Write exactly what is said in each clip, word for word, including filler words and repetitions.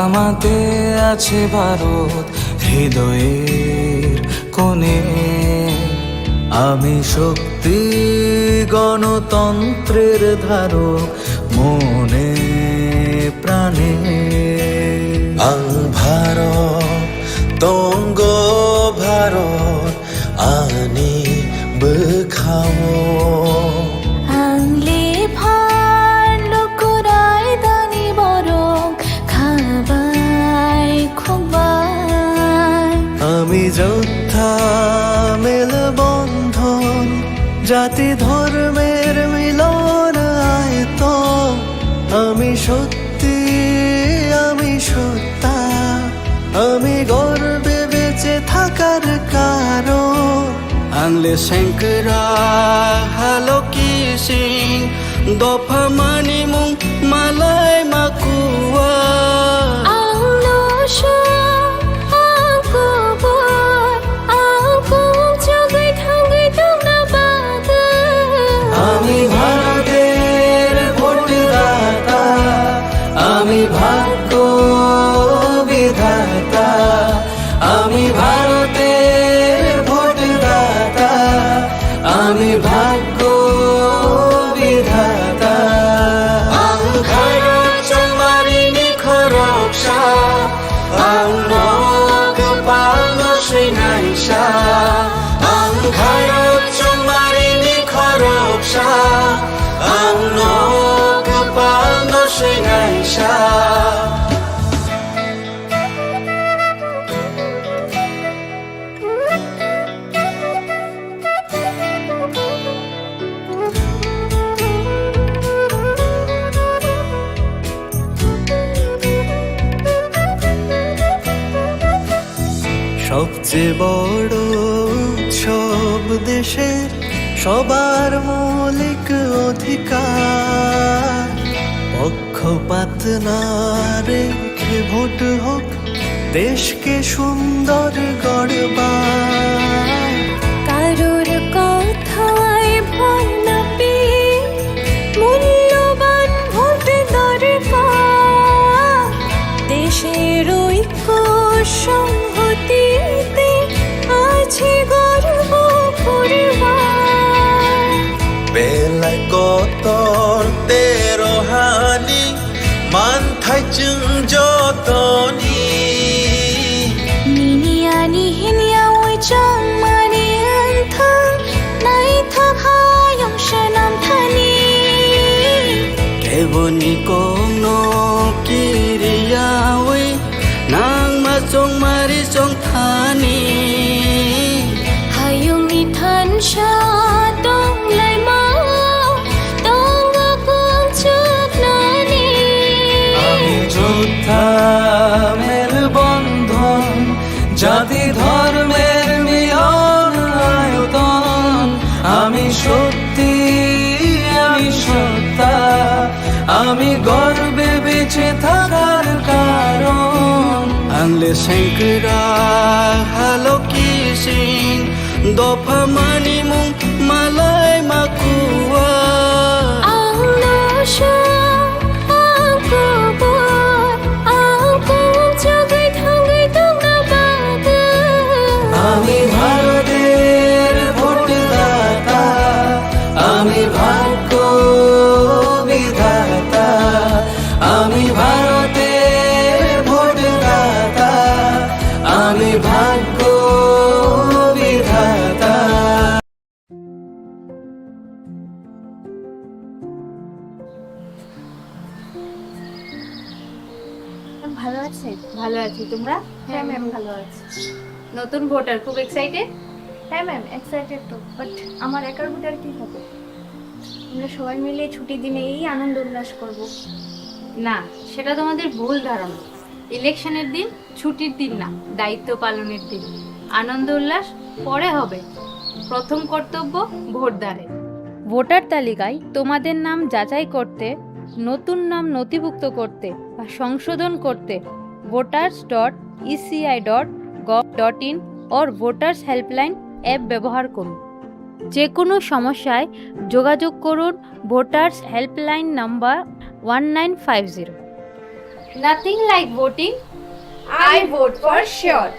আমাতে আছে ভারত হৃদয়ের কোণে। আমি শক্তি গণতন্ত্রের ধারক মনে প্রাণে। Ang Bharat, tonggo Bharat, ani bwkhao. Ang lephar lukurai dani borok khabai khukbai. Ami jotha melbondhon, jati dhormer milon ayoton. Ami sot সত্যি আমি সত্তা, আমি গর্বে বেঁচে থাকার কারণ। Ang le sengkra haloki sing, dopha mani mung malai makua. Ang no sha, ang kubur, ang kung chugui thangui tongna bagwi. Ami Bharoter bhotdata, ami bhagyo bidhata, ami Bharoter bhotdata, ami bhagyo bidhata. Ang khairok chongmarini khoroksa, ang no kwpalno swinaisa. Ang khairok chongmarini khoroksa, ang no kwpalno swinaisa. সবচেয়ে বড় উৎসব দেশের সবার মৌলিক অধিকার। পক্ষপাত না রেখে ভোট হোক, দেশকে সুন্দর গড়বার। কারোর কথায় ভয় না পেয়ে মূল্যবান ভোট দরকার। দেশের ঐক্য সংহতিতে আছে গর্ব করবার। Belai kotor tero hani manthai chwng jotoni. Nini ani hinya oi chongmani wngthang, naithok hayung swnam thani. Keboni kokno kiriyawi nangma chongmari chongthani. Hayungni thansa tonglaima tongo kung chuknani. Ami jotha melbondhon, jati dhormer milon ayoton. Ami sotthi, ami sotta, ami gorbe beche thakar karon. Ang le sengkra haloki sing, dopha mani mung malai makua. Ang no sha, ang kubur, ang kung chugui thangui tongna bagwi. Ami Bharoter bhotdata, ami bhagyo bidhata, ami Bharoter bhotdata, ami bhagyo bidhata. ভালো আছেন? ভালো আছি, তোমরা? হ্যাঁ, ম্যাম, ভালো আছি। নতুন ভোটার, খুব এক্সাইটেড? হ্যাঁ, ম্যাম, এক্সাইটেড তো, বাট আমার একার ভোটার কি হবে? আমরা সবাই মিলে ছুটির দিনে এই আনন্দ উল্লাস করব। না, সেটা তোমাদের ভুল ধারণা। ইলেকশনের দিন ছুটির দিন না, দায়িত্ব পালনের দিন। আনন্দ উল্লাস পরে হবে, প্রথম কর্তব্য ভোটদানের। ভোটার তালিকায় তোমাদের নাম যাচাই করতে, নতুন নাম নথিভুক্ত করতে বা সংশোধন করতে voters dot E C I dot gov dot in or voters helpline app ব্যবহার করুন। যে কোনো সমস্যায় যোগাযোগ করুন voters helpline number one nine five zero. Nothing like voting. I vote for sure.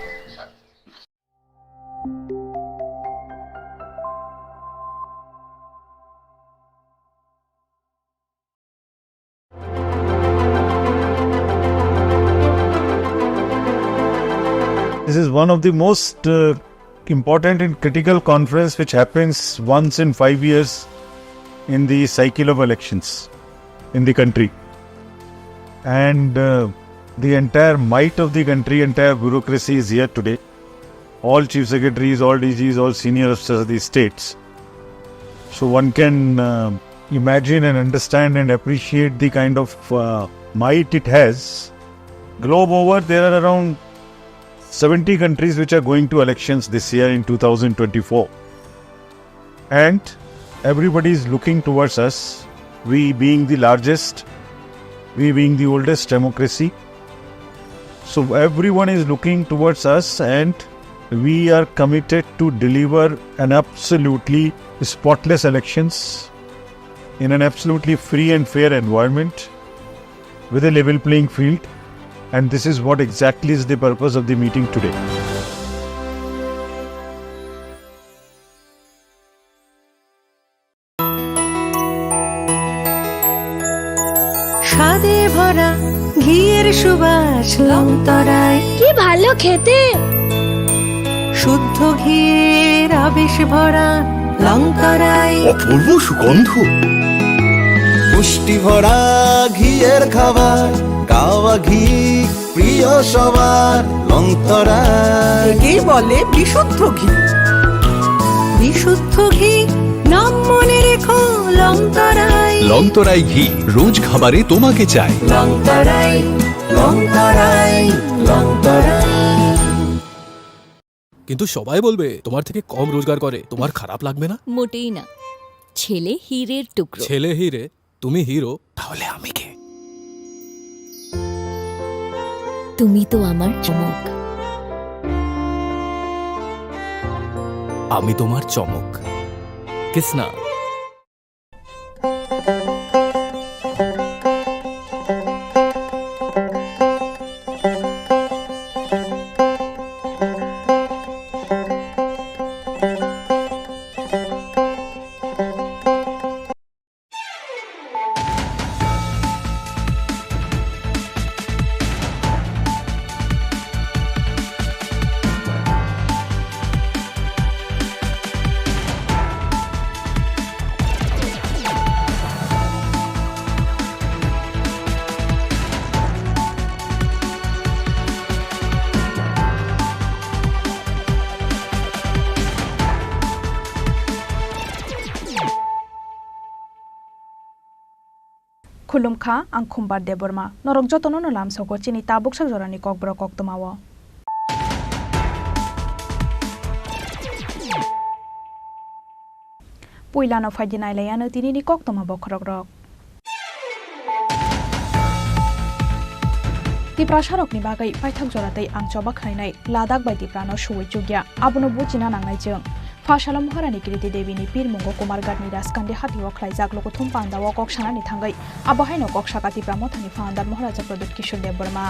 This is one of the most, uh, important and critical conference which happens once in five years in the cycle of elections in the country. And, uh, the entire might of the country, entire bureaucracy is here today. All chief secretaries, all D Gs, all senior officers of the states. So one can, uh, imagine and understand and appreciate the kind of, uh, might it has. Globe over, there are around seventy countries which are going to elections this year in two thousand twenty-four. And everybody is looking towards us, we being the largest, we being the oldest democracy. So everyone is looking towards us, and we are committed to deliver an absolutely spotless elections in an absolutely free and fair environment with a level playing field. And this is what exactly is the purpose of the meeting today. স্বাদে ভরা ঘিয়ের সুবাস লংতরায়। কি ভালো খেতে! শুদ্ধ ঘিয়ের আবেশ ভরা লংতরায়। অপূর্ব সুগন্ধ। পুষ্টি ভরা ঘিয়ের খাবার, গাওয়া ঘি প্রিয় সবার লংতরায়। একেই বলে বিশুদ্ধ ঘি। বিশুদ্ধ ঘি, নাম মনে রেখো লংতরায়। লংতরায় ঘি, রোজ খাবারে তোমাকে চাই। লংতরায়, লংতরায়, লংতরায়। কিন্তু সবাই বলবে তোমার থেকে কম রোজগার করে, তোমার খারাপ লাগবে না? মোটেই না। ছেলে হীরের টুকরো। ছেলে হীরে, তুমি হিরো, তাহলে আমি কে? তুমি তো আমার চমক। আমি তোমার চমক। Kisna. Khulumkha, ang Khumbar Debbarma. Norok jotono no lamsogo chini tabuk sak jorani kokborok koktwmao. Puilano phaidi nailaiano tinini koktwma bokhorokrok. Tiprasarokni bagwi paithak jora tei ang choba khlainai Ladakh bai Tiprano suwi chukya, abono buchina nangnai chwng. Phasalo Maharani Kriti Debini pirmungo Kumarghatni Raskandi hatio khlaijak lukuthum pandao kok sanani thangwi, abo haino kok saka Tipra Mothani founder Maharaja Pradyut Kishore Debbarma.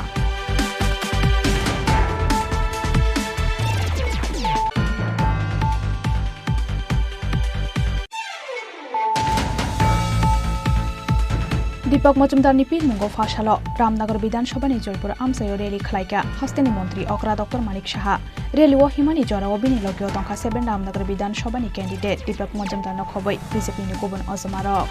Deepak Majumdarni pirmungo phasalo Ramnagar Bidhan Sabhani Joypur amchaio rally khlaikha hasteni montri okra Doctor Manik Saha. Rally o himani jorao bini logio tongkha seven Ramnagar Bidhan Sabhani candidate Deepak Majumdarno khobwi B J P ni kubun ojomarok.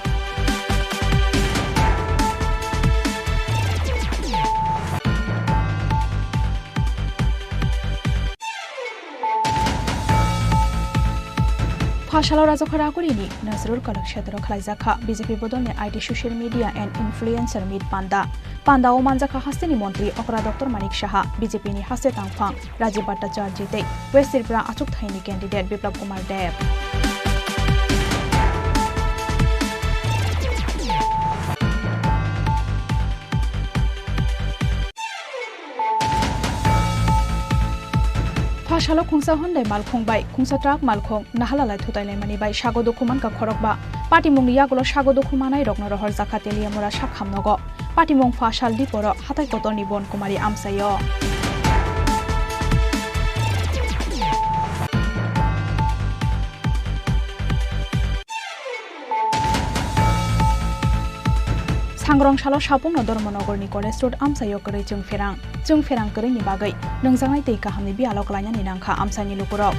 Phasalo Rajakha Ragurini Nazrul Kalakshetra khlaijakha B J P bodolni I T Social Media and Influencer Meet Panda. Panda o manjakha hasteni montri okra Doctor Manik Saha, B J P ni haste tangphang Rajiv Bhattacharjee tei West Tripura achuk thaini candidate Biplab Kumar Deb. Phasalo khungsa Hyundai malkhung bai khungsa truck malkhung nahalalai thutailaimani bai sago dukhu mankha khorokba. Patimungni yagulo sago dukhu manairokno rohorjakha Teliamura sakhamnogo. Patimung pha sal diporo hatai kotorni Bon Kumari amchaio. Sangrong salo Sapungno Dharmanagorni College Road amchaio kwrwi chwng pherang. Chwng pherang kwrwini bagwi nungjaknai tei kahamni biyalo klainani nangkha amchaini lukurok.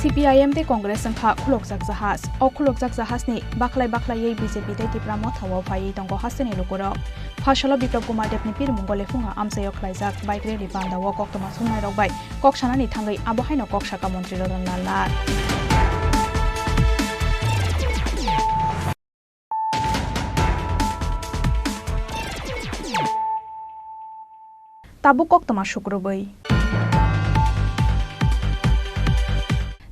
C P I M tei Congress wngkha khulokjak jahaj. O khulokjak jahajni bakhlai bakhlaiwi B J P tei Tipra Motha-o phaiwi tongo hasteni lukurok. Phasalo Biplab Kumar Debni pirmungo lephungo amchaio khlaijak bike rally pandao koktwma songnairok bai kok sanani thangwi abo haino kok saka Montri Ratan Lal Nath. Tabuk koktwma sukrubwi.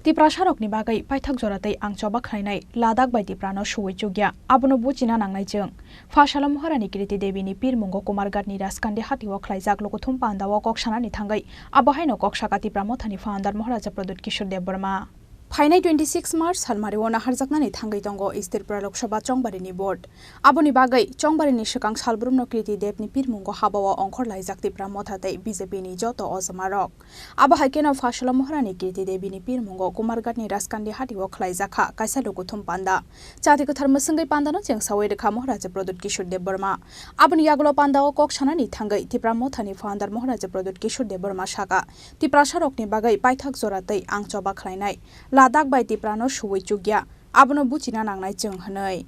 Tiprasarokni bagwi paithak jora tei ang choba khlainai Ladakh bai Tiprano suwi chukya, abono buchina nangnai chwng. Phasalo Maharani Kriti Debini pirmungo Kumarghatni Raskandi hatio khlaijak lukuthum pandao kok sanani thangwi abo haino kok saka Tipra Mothani founder Maharaja Pradyut Kishore Debbarma. Phainai twenty six March salmario naharjaknani thangwi tongo East Tripura Lok Sabha chongbarini vote. Aboni bagwi chongbarini swkang salbrumno Kriti Debni pirmungo habao ongkhor laijak Tipra Motha tei B J P ni joto ojomarok. Abo hai kheno phasalo Maharani Kriti Debini pirmungo Kumarghatni Raskandi hatio khlaijakha kaisa lukuthum panda. Chati kwthar mwswngwi pandano chengsawi rwkha Maharaja Pradyut Kishore Debbarma. Aboni yagulo pandao kok sanani thangwi Tipra Mothani founder Maharaja Pradyut Kishore Debbarma saka, Tiprasarokni bagwi paithak jora tei ang choba khlainai Ladakh bai Tiprano suwi chukya, abono buchina nangnai chwng hwnwi.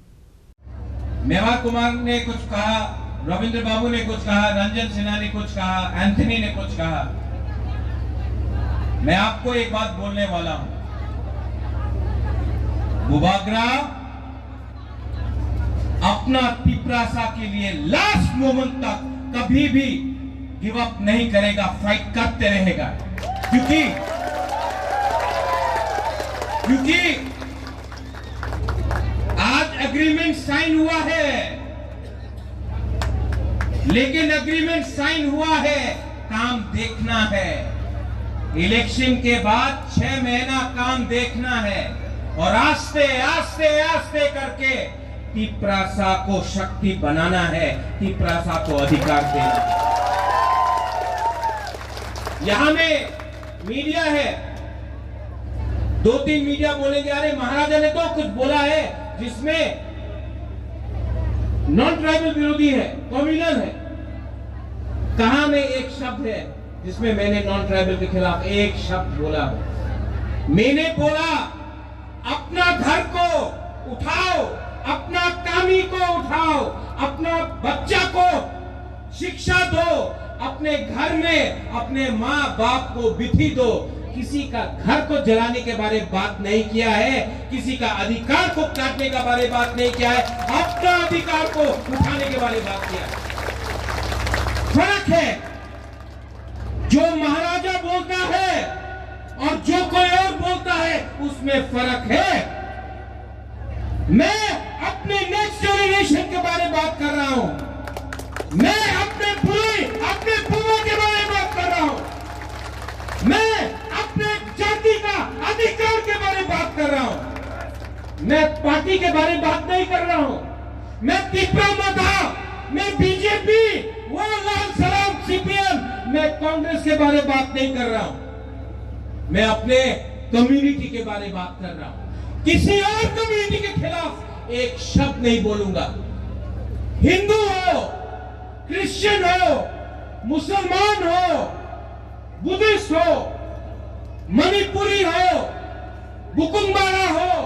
मेवा कुमार ने कुछ कहा, रविंद्र बाबू ने कुछ कहा, रंजन सिन्हा ने कुछ कहा, एंथनी ने कुछ कहा। मैं आपको एक बात बोलने वाला हूं, बुबाग्रा अपना तिपरासा के लिए लास्ट मोमेंट तक कभी भी गिव अप नहीं करेगा, फाइट करते रहेगा, क्योंकि क्योंकि आज एग्रीमेंट साइन हुआ है, लेकिन एग्रीमेंट साइन हुआ है, काम देखना है। इलेक्शन के बाद छह महीना काम देखना है और आस्ते आस्ते आस्ते करके तिपरासा को शक्ति बनाना है, तिपरासा को अधिकार देना है। यहां में मीडिया है, दो तीन मीडिया बोलेंगे, "अरे, महाराजा ने तो कुछ बोला है जिसमें नॉन ट्राइबल विरोधी है, कम्युनल है।" कहां में एक शब्द है जिसमें मैंने नॉन ट्राइबल के खिलाफ एक शब्द बोला हो? मैंने बोला, अपना घर को उठाओ, अपना कामी को उठाओ, अपना बच्चा को शिक्षा दो, अपने घर में अपने माँ बाप को विधि दो। किसी का घर को जलाने के बारे में बात नहीं किया है, किसी का अधिकार को काटने का बारे में बात नहीं किया है, अपना अधिकार को उठाने के बारे में बात किया है। फर्क है। जो महाराजा बोलता है और जो कोई और बोलता है, उसमें फर्क है। मैं अपने नेक्स्ट जनरेशन के बारे में बात कर रहा हूं, मैं अपने बुरे, अपने बुआ के बारे में बात कर रहा हूं, मैं अपने जाति का अधिकार के बारे में बात कर रहा हूं, मैं पार्टी के बारे में बात नहीं कर रहा हूं। मैं तिपरा मोथा, मैं बीजेपी, वो लाल सलाम सीपीएम, मैं कांग्रेस के बारे में बात नहीं कर रहा हूं। मैं अपने कम्युनिटी के बारे में बात कर रहा हूं। किसी और कम्युनिटी के खिलाफ एक शब्द नहीं बोलूंगा। हिंदू हो, क्रिश्चियन हो, मुसलमान हो, बुद्धिस्ट हो, मणिपुरी हो, बुकुंबारा हो,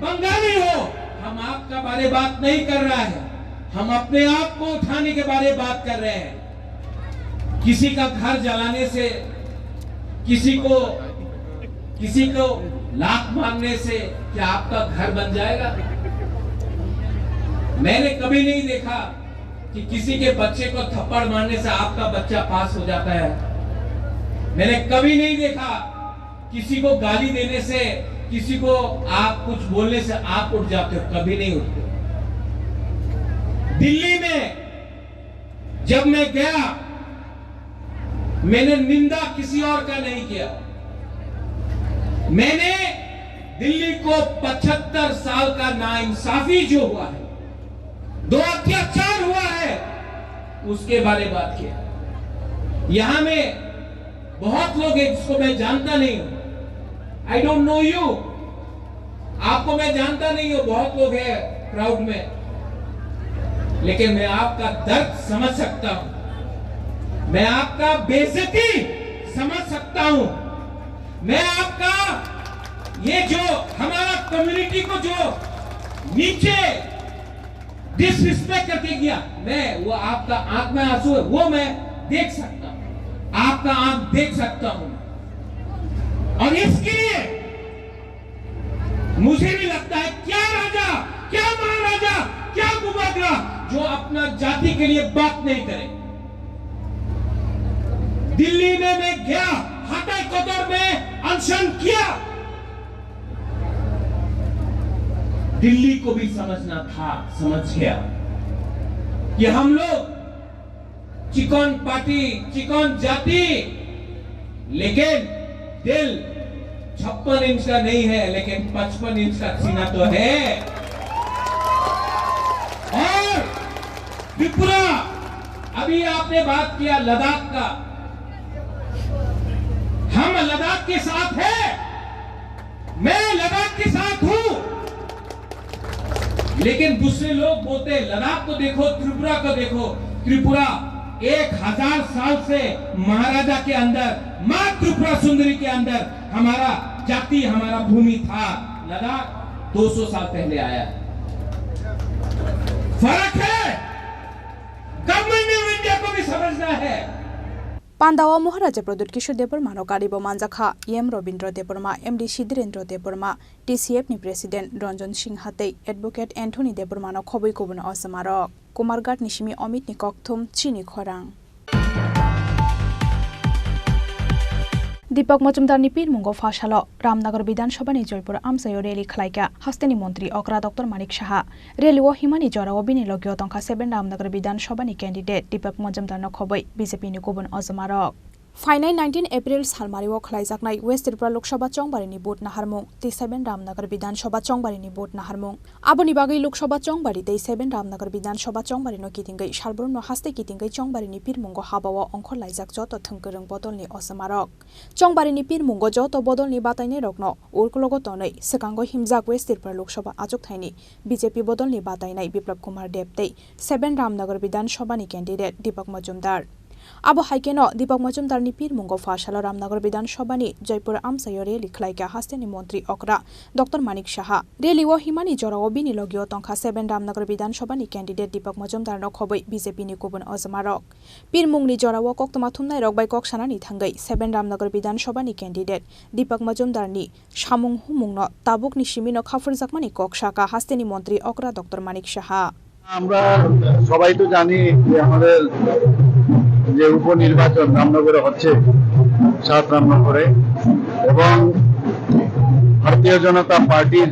बंगाली हो, हम आपका बारे बात नहीं कर रहा है। हम अपने आप को उठाने के बारे बात कर रहे हैं। किसी का घर जलाने से, किसी को, किसी को लात मारने से क्या आपका घर बन जाएगा? मैंने कभी नहीं देखा कि किसी के बच्चे को थप्पड़ मारने से आपका बच्चा पास हो जाता है। मैंने कभी नहीं देखा किसी को गाली देने से, किसी को आप कुछ बोलने से आप उठ जाते हो, कभी नहीं उठते। दिल्ली में जब मैं गया मैंने निंदा किसी और का नहीं किया। मैंने दिल्ली को पचहत्तर साल का नाइंसाफी जो हुआ है, दो अत्याचार हुआ है, उसके बारे बात किया। यहां में बहुत लोग हैं जिसको मैं जानता नहीं हूं। I don't know you। आपको मैं जानता नहीं हूं, बहुत लोग हैं क्राउड में, लेकिन मैं आपका दर्द समझ सकता हूं, मैं आपका बेइज्जती समझ सकता हूं, मैं आपका ये जो हमारा कम्युनिटी को जो नीचे डिसरिस्पेक्ट करके गया, मैं वो आपका आंख में आंसू है, वो मैं देख सकता हूं, आपका आंख देख सकता हूं। और इसके लिए मुझे भी लगता है, क्या राजा, क्या महाराजा, क्या बुबागरा जो अपना जाति के लिए बात नहीं करे। दिल्ली में मैं गया, हाटाई कदर में अनशन किया। दिल्ली को भी समझना था, समझ गया कि हम लोग चिकन पार्टी, चिकन जाति, लेकिन दिल छप्पन इंच का नहीं है, लेकिन पचपन इंच का सीना तो है। और त्रिपुरा, अभी आपने बात किया लद्दाख का, हम लद्दाख के साथ हैं, मैं लद्दाख के साथ हूं। लेकिन दूसरे लोग बोलते हैं, लद्दाख को देखो, त्रिपुरा को देखो। त्रिपुरा एक हजार साल से महाराजा के अंदर, माँ त्रिपुरा सुंदरी के अंदर हमारा जाति, हमारा भूमि था। लद्दाख दो सौ साल पहले आया है। फर्क है। गवर्नमेंट ऑफ इंडिया को भी समझना है। Pandao Maharaja Pradyut Kishore Debbarmano karibo manjakha, E M Rabindra Debbarma, M D Sidirendra Debbarma, T C F ni President Ranjan Singha tei Advocate Anthony Debbarmano khobwi kubun osomarok. Kumarghat ni simi Amit ni kokthum chini khorang. Deepak Majumdar ni pirmungo phasalo Ramnagar Bidhan Sabha ni Joypur amchaio rally khlaikha hasteni montri okra Doctor Manik Saha. Rally o himani jorao bini logio tongkha seven Ramnagar Bidhan Sabha ni candidate Deepak Majumdar no khobwi B J P ni kubun osomarok. Phainai nineteen April salmario khlaijaknai West Tripura Lok Sabha chongbarini vote naharmung tei seven Ramnagar Bidhan Sabha chongbarini vote naharmung. Aboni bagwi Lok Sabha chongbari tei seven Ramnagar Bidhan Sabha chongbarino kitingwi salbrumno haste kitingwi chongbarini pirmungo habao ongkhorlaijak joto thwngkwrwng bodolni osomarok. Chongbarini pirmungo joto bodolni batainairokno uklogo tonwi swkango himjak West Tripura Lok Sabha achukthani B J P bodolni batainai Biplab Kumar Deb tei seven Ramnagar Bidhan Sabha ni candidate Deepak Majumdar. Abo hai kheno Deepak Majumdar ni pirmungo phasalo Ramnagar Bidhan Sabha ni Joypur amchaio rally khlaikha hasteni montri okra Doctor Manik Saha. Rally o himani jorao bini logio tongkha seven Ramnagar Bidhan Sabha ni candidate Deepak Majumdar no khobwi B J P ni kubun osomarok. Pirmungni jorao koktwma thumnairok bai kok sanani thangwi seven Ramnagar Bidhan Sabha ni candidate Deepak Majumdar ni samung humungno tabukni simino khaphrwngjakmani kok sakha hasteni montri okra Doctor Manik Saha. আমরা সবাই তো জানি যে আমাদের যে উপনির্বাচন রামনগরে হচ্ছে, সাত রামনগরে, এবং ভারতীয় জনতা পার্টির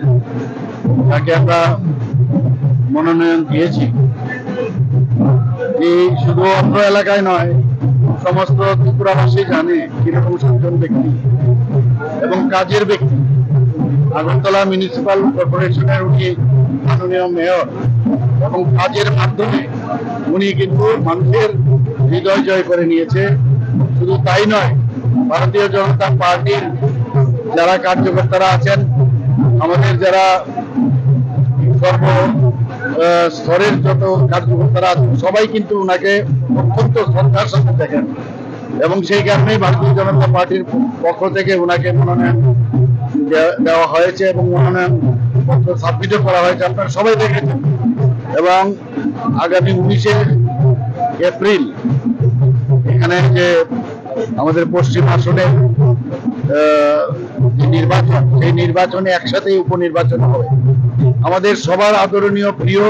যাকে আমরা মনোনয়ন দিয়েছি, এই শুধু অত্র এলাকায় নয়, সমস্ত ত্রিপুরাবাসী জানে কিরকম সজ্জন ব্যক্তি এবং কাজের ব্যক্তি। আগরতলা মিউনিসিপ্যাল কর্পোরেশনের উনি মাননীয় মেয়র এবং কাজের মাধ্যমে উনি কিন্তু মানুষের হৃদয় জয় করে নিয়েছে। শুধু তাই নয়, ভারতীয় জনতা পার্টির যারা কার্যকর্তারা আছেন, আমাদের যারা সর্ব, আহ, স্তরের যত কার্যকর্তারা আছেন, সবাই কিন্তু ওনাকে অত্যন্ত শ্রদ্ধার সাথে দেখেন এবং সেই কারণেই ভারতীয় জনতা পার্টির পক্ষ থেকে ওনাকে মনোনয়ন দে-, দেওয়া হয়েছে এবং মনোনয়ন পত্র সাবমিটও করা হয়েছে, আপনারা সবাই দেখেছেন। এবং আগামী উনিশে এপ্রিল এখানে যে আমাদের পশ্চিম আসনে, আহ, যে নির্বাচন, সেই নির্বাচনে একসাথেই উপনির্বাচন হবে। আমাদের সবার আদরণীয় প্রিয়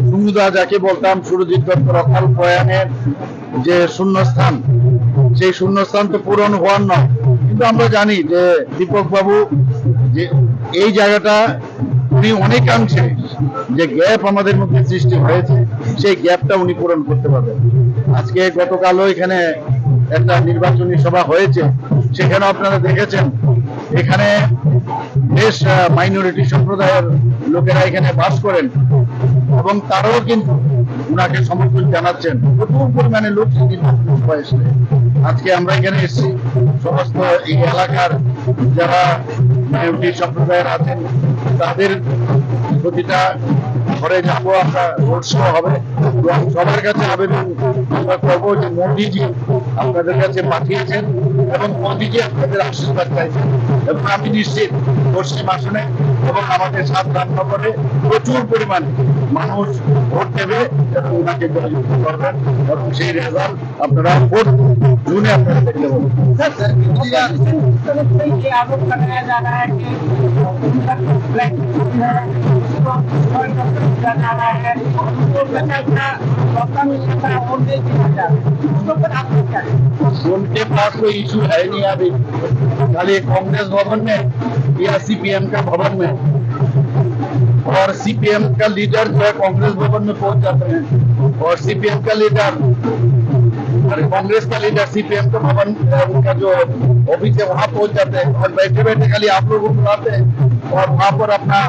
সুমুদা, যাকে বলতাম সুরজিৎ দত্তর অকাল প্রয়াণের যে শূন্যস্থান, সেই শূন্যস্থান তো পূরণ হওয়ার নয়, কিন্তু আমরা জানি যে দীপক বাবু যে এই জায়গাটা উনি অনেকাংশে যে গ্যাপ আমাদের মধ্যে সৃষ্টি হয়েছে, সেই গ্যাপটা উনি পূরণ করতে পারবেন। আজকে গতকালও এখানে একটা নির্বাচনী সভা হয়েছে, সেখানে আপনারা দেখেছেন এখানে বেশ মাইনরিটি সম্প্রদায়ের লোকেরা এখানে বাস করেন এবং তারাও কিন্তু ওনাকে সমর্থন জানাচ্ছেন। প্রচুর পরিমাণে লোক সেই নির্বাচনী সভায় এসেছে। আজকে আমরা এখানে এসেছি, সমস্ত এই এলাকার যারা মাইনরিটি সম্প্রদায়ের আছেন, তাদের প্রতিটা ঘরে যাব আমরা, রোড শো হবে এবং সবার কাছে আবেদন আমরা করবো যে মোদিজি আপনাদের কাছে পাঠিয়েছেন এবং মোদিজি আপনাদের আশীর্বাদ চাইছেন। এবং আমি নিশ্চিত পশ্চিম আসনে এবং আমাদের সাত রাজনগরে প্রচুর পরিমাণে মানুষ ভোট দেবে এবং ওনাকে জয়যুক্ত করবেন এবং সেই রেজাল্ট আপনারা ভোট জুনে আপনারা দেখতে পাবেন। सर, सर, ये आरोप लगाया जा रहा है कि उनका जो ब्लैक है, उसको डिस्ट्रॉय कर दिया जा रहा है, उनको पता था, मौका मिला था, वो नहीं दिया जा रहा है। उसके ऊपर आपको क्या है? उनके पास कोई इशू है नहीं अभी, खाली कांग्रेस भवन में या सीपीएम का भवन में, और सीपीएम का लीडर जो है कांग्रेस भवन में पहुंच जाते हैं, और सीपीएम का लीडर, अरे, कांग्रेस का लीडर सीपीएम का भवन, अ, उनका जो ऑफिस है वहां पहुंच जाते हैं और बैठे बैठे खाली आप लोगों को बुलाते हैं और वहां पर अपना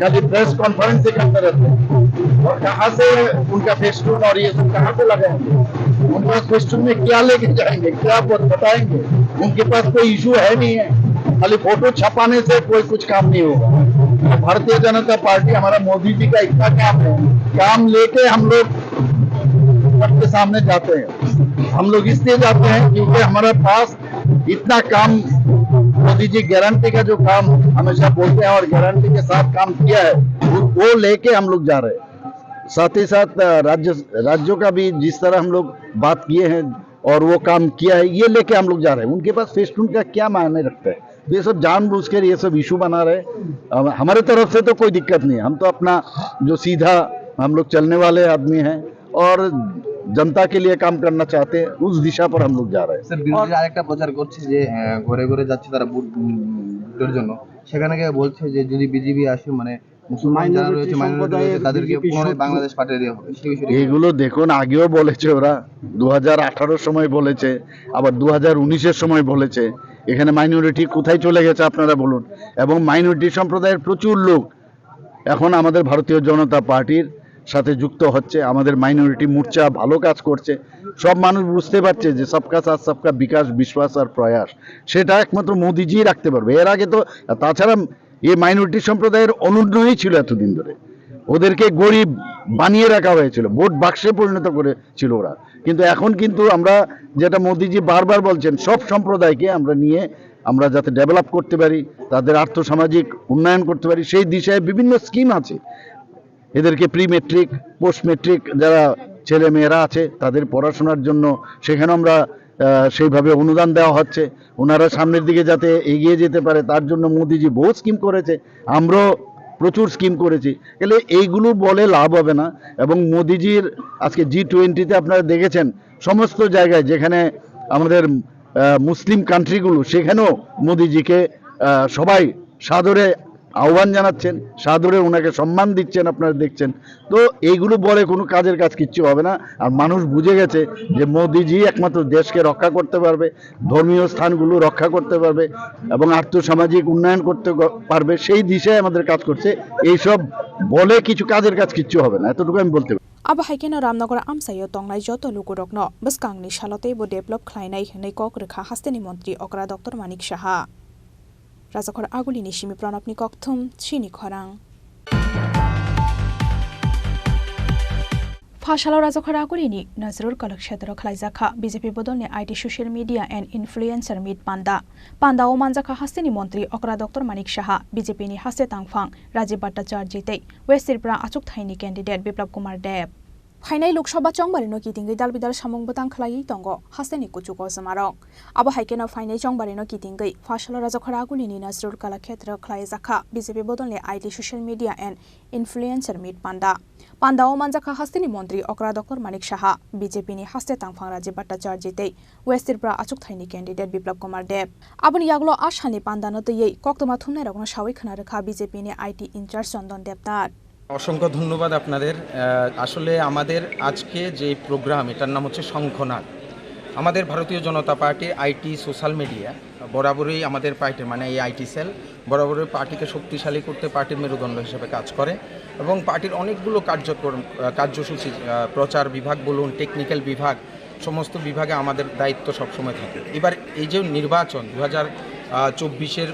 खाली प्रेस कॉन्फ्रेंस ही करते रहते हैं। और कहाँ से उनका फेस्टून और ये सब कहाँ से लगाएंगे? उनका फेस्टून में क्या लेके जाएंगे, क्या ब-, बताएंगे? उनके पास कोई इशू है नहीं है, खाली फोटो छपाने से कोई कुछ काम नहीं होगा। भारतीय जनता पार्टी, हमारा मोदी जी का इतना काम है, काम लेके हम लोग सबके सामने जाते हैं। हम लोग इसलिए जाते हैं क्योंकि हमारे पास इतना काम, मोदी जी गारंटी का जो काम हमेशा बोलते हैं और गारंटी के साथ काम किया है, वो, वो लेके हम लोग जा रहे हैं। साथ ही साथ, अ, राज्य, राज्यों का भी जिस तरह हम लोग बात किए हैं और वो काम किया है, ये लेके हम लोग जा रहे हैं। उनके पास फेस्टून का क्या मायने रखता है? ये सब जानबूझकर ये सब इशू बना रहे हैं। हम, हमारे तरफ से तो कोई दिक्कत नहीं है, हम तो अपना जो सीधा हम लोग चलने वाले आदमी हैं और जनता के लिए काम करना चाहते हैं, उस दिशा पर हम लोग जा रहे हैं। স্যার, বিরোধীরা আরেকটা প্রচার করছে যে, আহ, ঘরে ঘরে যাচ্ছে তারা ভোট, উম, ভোটের জন্য, সেখানে গিয়ে বলছে যে যদি বিজেপি আসে, মানে, মুসলমান যারা মাইনরিটি রয়েছে, মাইনরিটি সম্প্রদায়ের রয়েছে, তাদেরকে বিজেপি পুনরায় শুধু বাংলাদেশ পাঠিয়ে দেওয়া হবে, সেই বিষয়ে কি? এগুলো দেখুন, আগেও বলেছে ওরা, দু হাজার আঠারোর সময় বলেছে, আবার দু হাজার উনিশের সময় বলেছে। এখানে মাইনরিটি কোথায় চলে গেছে আপনারা বলুন। এবং মাইনরিটি সম্প্রদায়ের প্রচুর লোক এখন আমাদের ভারতীয় জনতা পার্টির সাথে যুক্ত হচ্ছে। আমাদের মাইনরিটি মোর্চা ভালো কাজ করছে। সব মানুষ বুঝতে পারছে যে সবকা সাথ সবকা বিকাশ, বিশ্বাস আর প্রয়াস, সেটা একমাত্র মোদিজিই রাখতে পারবে। এর আগে তো, তাছাড়া এই মাইনরিটি সম্প্রদায়ের অনুন্নয়ই ছিল এতদিন ধরে, ওদেরকে গরিব বানিয়ে রাখা হয়েছিল, ভোট বাক্সে পরিণত করেছিল ওরা। কিন্তু এখন কিন্তু আমরা, যেটা মোদিজি বারবার বলছেন, সব সম্প্রদায়কে আমরা নিয়ে আমরা যাতে ডেভেলপ করতে পারি, তাদের আর্থসামাজিক উন্নয়ন করতে পারি, সেই দিশায় বিভিন্ন স্কিম আছে। এদেরকে প্রি মেট্রিক, পোস্ট মেট্রিক যারা ছেলে মেয়েরা আছে, তাদের পড়াশোনার জন্য সেখানে আমরা, আহ, সেইভাবে অনুদান দেওয়া হচ্ছে। ওনারা সামনের দিকে যাতে এগিয়ে যেতে পারে, তার জন্য মোদিজি বহু স্কিম করেছে, আমরাও প্রচুর স্কিম করেছি। তাহলে এইগুলো বলে লাভ হবে না। এবং মোদিজির আজকে জি টোয়েন্টিতে আপনারা দেখেছেন, সমস্ত জায়গায় যেখানে আমাদের, আহ, মুসলিম কান্ট্রিগুলো, সেখানেও মোদিজিকে, আহ, সবাই সাদরে আহ্বান জানাচ্ছেন, সাদরে ওনাকে সম্মান দিচ্ছেন, আপনারা দেখছেন। তো এইগুলো বলে কোনো কাজের কাজ কিচ্ছু হবে না। আর মানুষ বুঝে গেছে যে মোদিজি একমাত্র দেশকে রক্ষা করতে পারবে, ধর্মীয় স্থানগুলো রক্ষা করতে পারবে এবং আর্থসামাজিক উন্নয়ন করতে গ-, পারবে, সেই দিশায় আমাদের কাজ করছে। এইসব বলে কিছু কাজের কাজ কিচ্ছু হবে না, এতটুকু আমি বলতে পারি। Abo hai kheno Ramnagar amchaio tongnai joto lukurokno bwskangni salo teibo develop khlainai hwnwi kok rwkha hasteni montri okra Doctor Manik Saha. Rajakhor Agulini simi Pranabni kokthum, chini khorang. Phasalo Rajakhor Agulini Nazrul Kalakshetro khlaijakha B J P bodolni I T Social Media and Influencer Meet panda. Panda o manjakha hasteni montri okra Doctor Manik Saha, B J P ni haste tangphang Rajiv Bhattacharjee tei West Tripura achukthai ni candidate Biplab Kumar Deb. Phainai Lok Sabha chongbarino kitingwi dal bidal samung bwtang khlaiwi tongo hasteni kuchugo jumarok. Abo hai kheno phainai chongbarino kitingwi phasalo Rajakhor Agulini Nazrul Kalakshetro khlaijakha B J P bodolni I T Social Media and Influencer Meet panda. Panda o manjakha hasteni montri okra Doctor Manik Saha, B J P ni haste tangphang Rajiv Bhattacharjee tei West Tripura achukthai ni candidate Biplab Kumar Deb. Aboni yagulo a salni panda no twiwi koktwma thumnairokno sawi khna rwkha B J P ni I T in charge Chandan Debnath. অসংখ্য ধন্যবাদ আপনাদের। আহ, আসলে আমাদের আজকে যে প্রোগ্রাম, এটার নাম হচ্ছে শঙ্খনাদ। আমাদের ভারতীয় জনতা পার্টির আইটি, সোশ্যাল মিডিয়া বরাবরই আমাদের পার্টির, মানে এই আইটি সেল বরাবরই পার্টিকে শক্তিশালী করতে পার্টির মেরুদণ্ড হিসেবে কাজ করে এবং পার্টির অনেকগুলো কার্যক্রম, আহ, কার্যসূচি, আহ, প্রচার বিভাগ বলুন, টেকনিক্যাল বিভাগ, সমস্ত বিভাগে আমাদের দায়িত্ব সবসময় থাকে। এবার এই যে নির্বাচন, দু হাজার চব্বিশের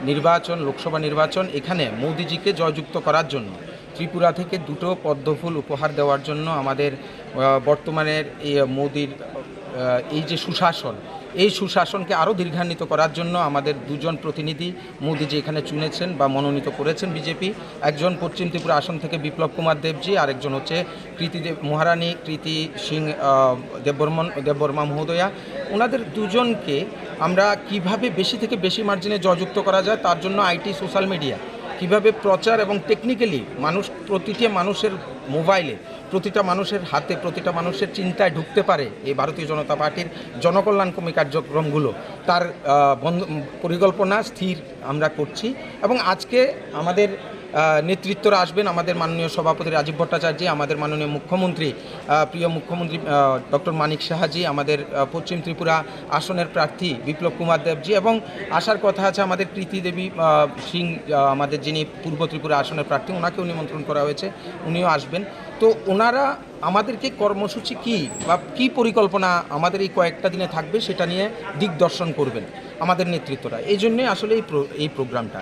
নির্বাচন, লোকসভা নির্বাচন, এখানে মোদিজিকে জয়যুক্ত করার জন্য ত্রিপুরা থেকে দুটো পদ্মফুল উপহার দেওয়ার জন্য আমাদের, আহ, বর্তমানের এই মোদির, আহ, এই যে সুশাসন, এই সুশাসনকে আরও দীর্ঘান্বিত করার জন্য আমাদের দুজন প্রতিনিধি মোদিজি এখানে চুনেছেন বা মনোনীত করেছেন বিজেপি। একজন পশ্চিম ত্রিপুরা আসন থেকে বিপ্লব কুমার দেবজি, আরেকজন হচ্ছে কৃতি দেব, মহারানী কৃতি সিং, আহ, দেববর্মন, দেববর্মা মহোদয়া। ওনাদের দুজনকে আমরা কিভাবে বেশি থেকে বেশি মার্জিনে জয়যুক্ত করা যায়, তার জন্য আইটি, সোশ্যাল মিডিয়া কিভাবে প্রচার এবং টেকনিক্যালি মানুষ, প্রতিটি মানুষের মোবাইলে, প্রতিটা মানুষের হাতে, প্রতিটা মানুষের চিন্তায় ঢুকতে পারে এই ভারতীয় জনতা পার্টির জনকল্যাণকর্মী কার্যক্রমগুলো, তার, আহ, বন্ধ-, পরিকল্পনা স্থির আমরা করছি। এবং আজকে আমাদের, আহ, নেতৃত্বরা আসবেন, আমাদের মাননীয় সভাপতি রাজীব ভট্টাচার্য, আমাদের মাননীয় মুখ্যমন্ত্রী, আহ, প্রিয় মুখ্যমন্ত্রী, আহ, ডক্টর মানিক সাহাজি, আমাদের, আহ, পশ্চিম ত্রিপুরা আসনের প্রার্থী বিপ্লব কুমার দেবজি এবং আসার কথা আছে আমাদের কৃতি দেবী, আহ, সিং, আহ, আমাদের যিনি পূর্ব ত্রিপুরা আসনের প্রার্থী, ওনাকেও নিমন্ত্রণ করা হয়েছে, উনিও আসবেন। তো ওনারা আমাদেরকে কর্মসূচি কী বা কী পরিকল্পনা আমাদের এই কয়েকটা দিনে থাকবে, সেটা নিয়ে দিক দর্শন করবেন আমাদের নেতৃত্বরা। এই জন্যে আসলে এই প্রো-, এই প্রোগ্রামটা।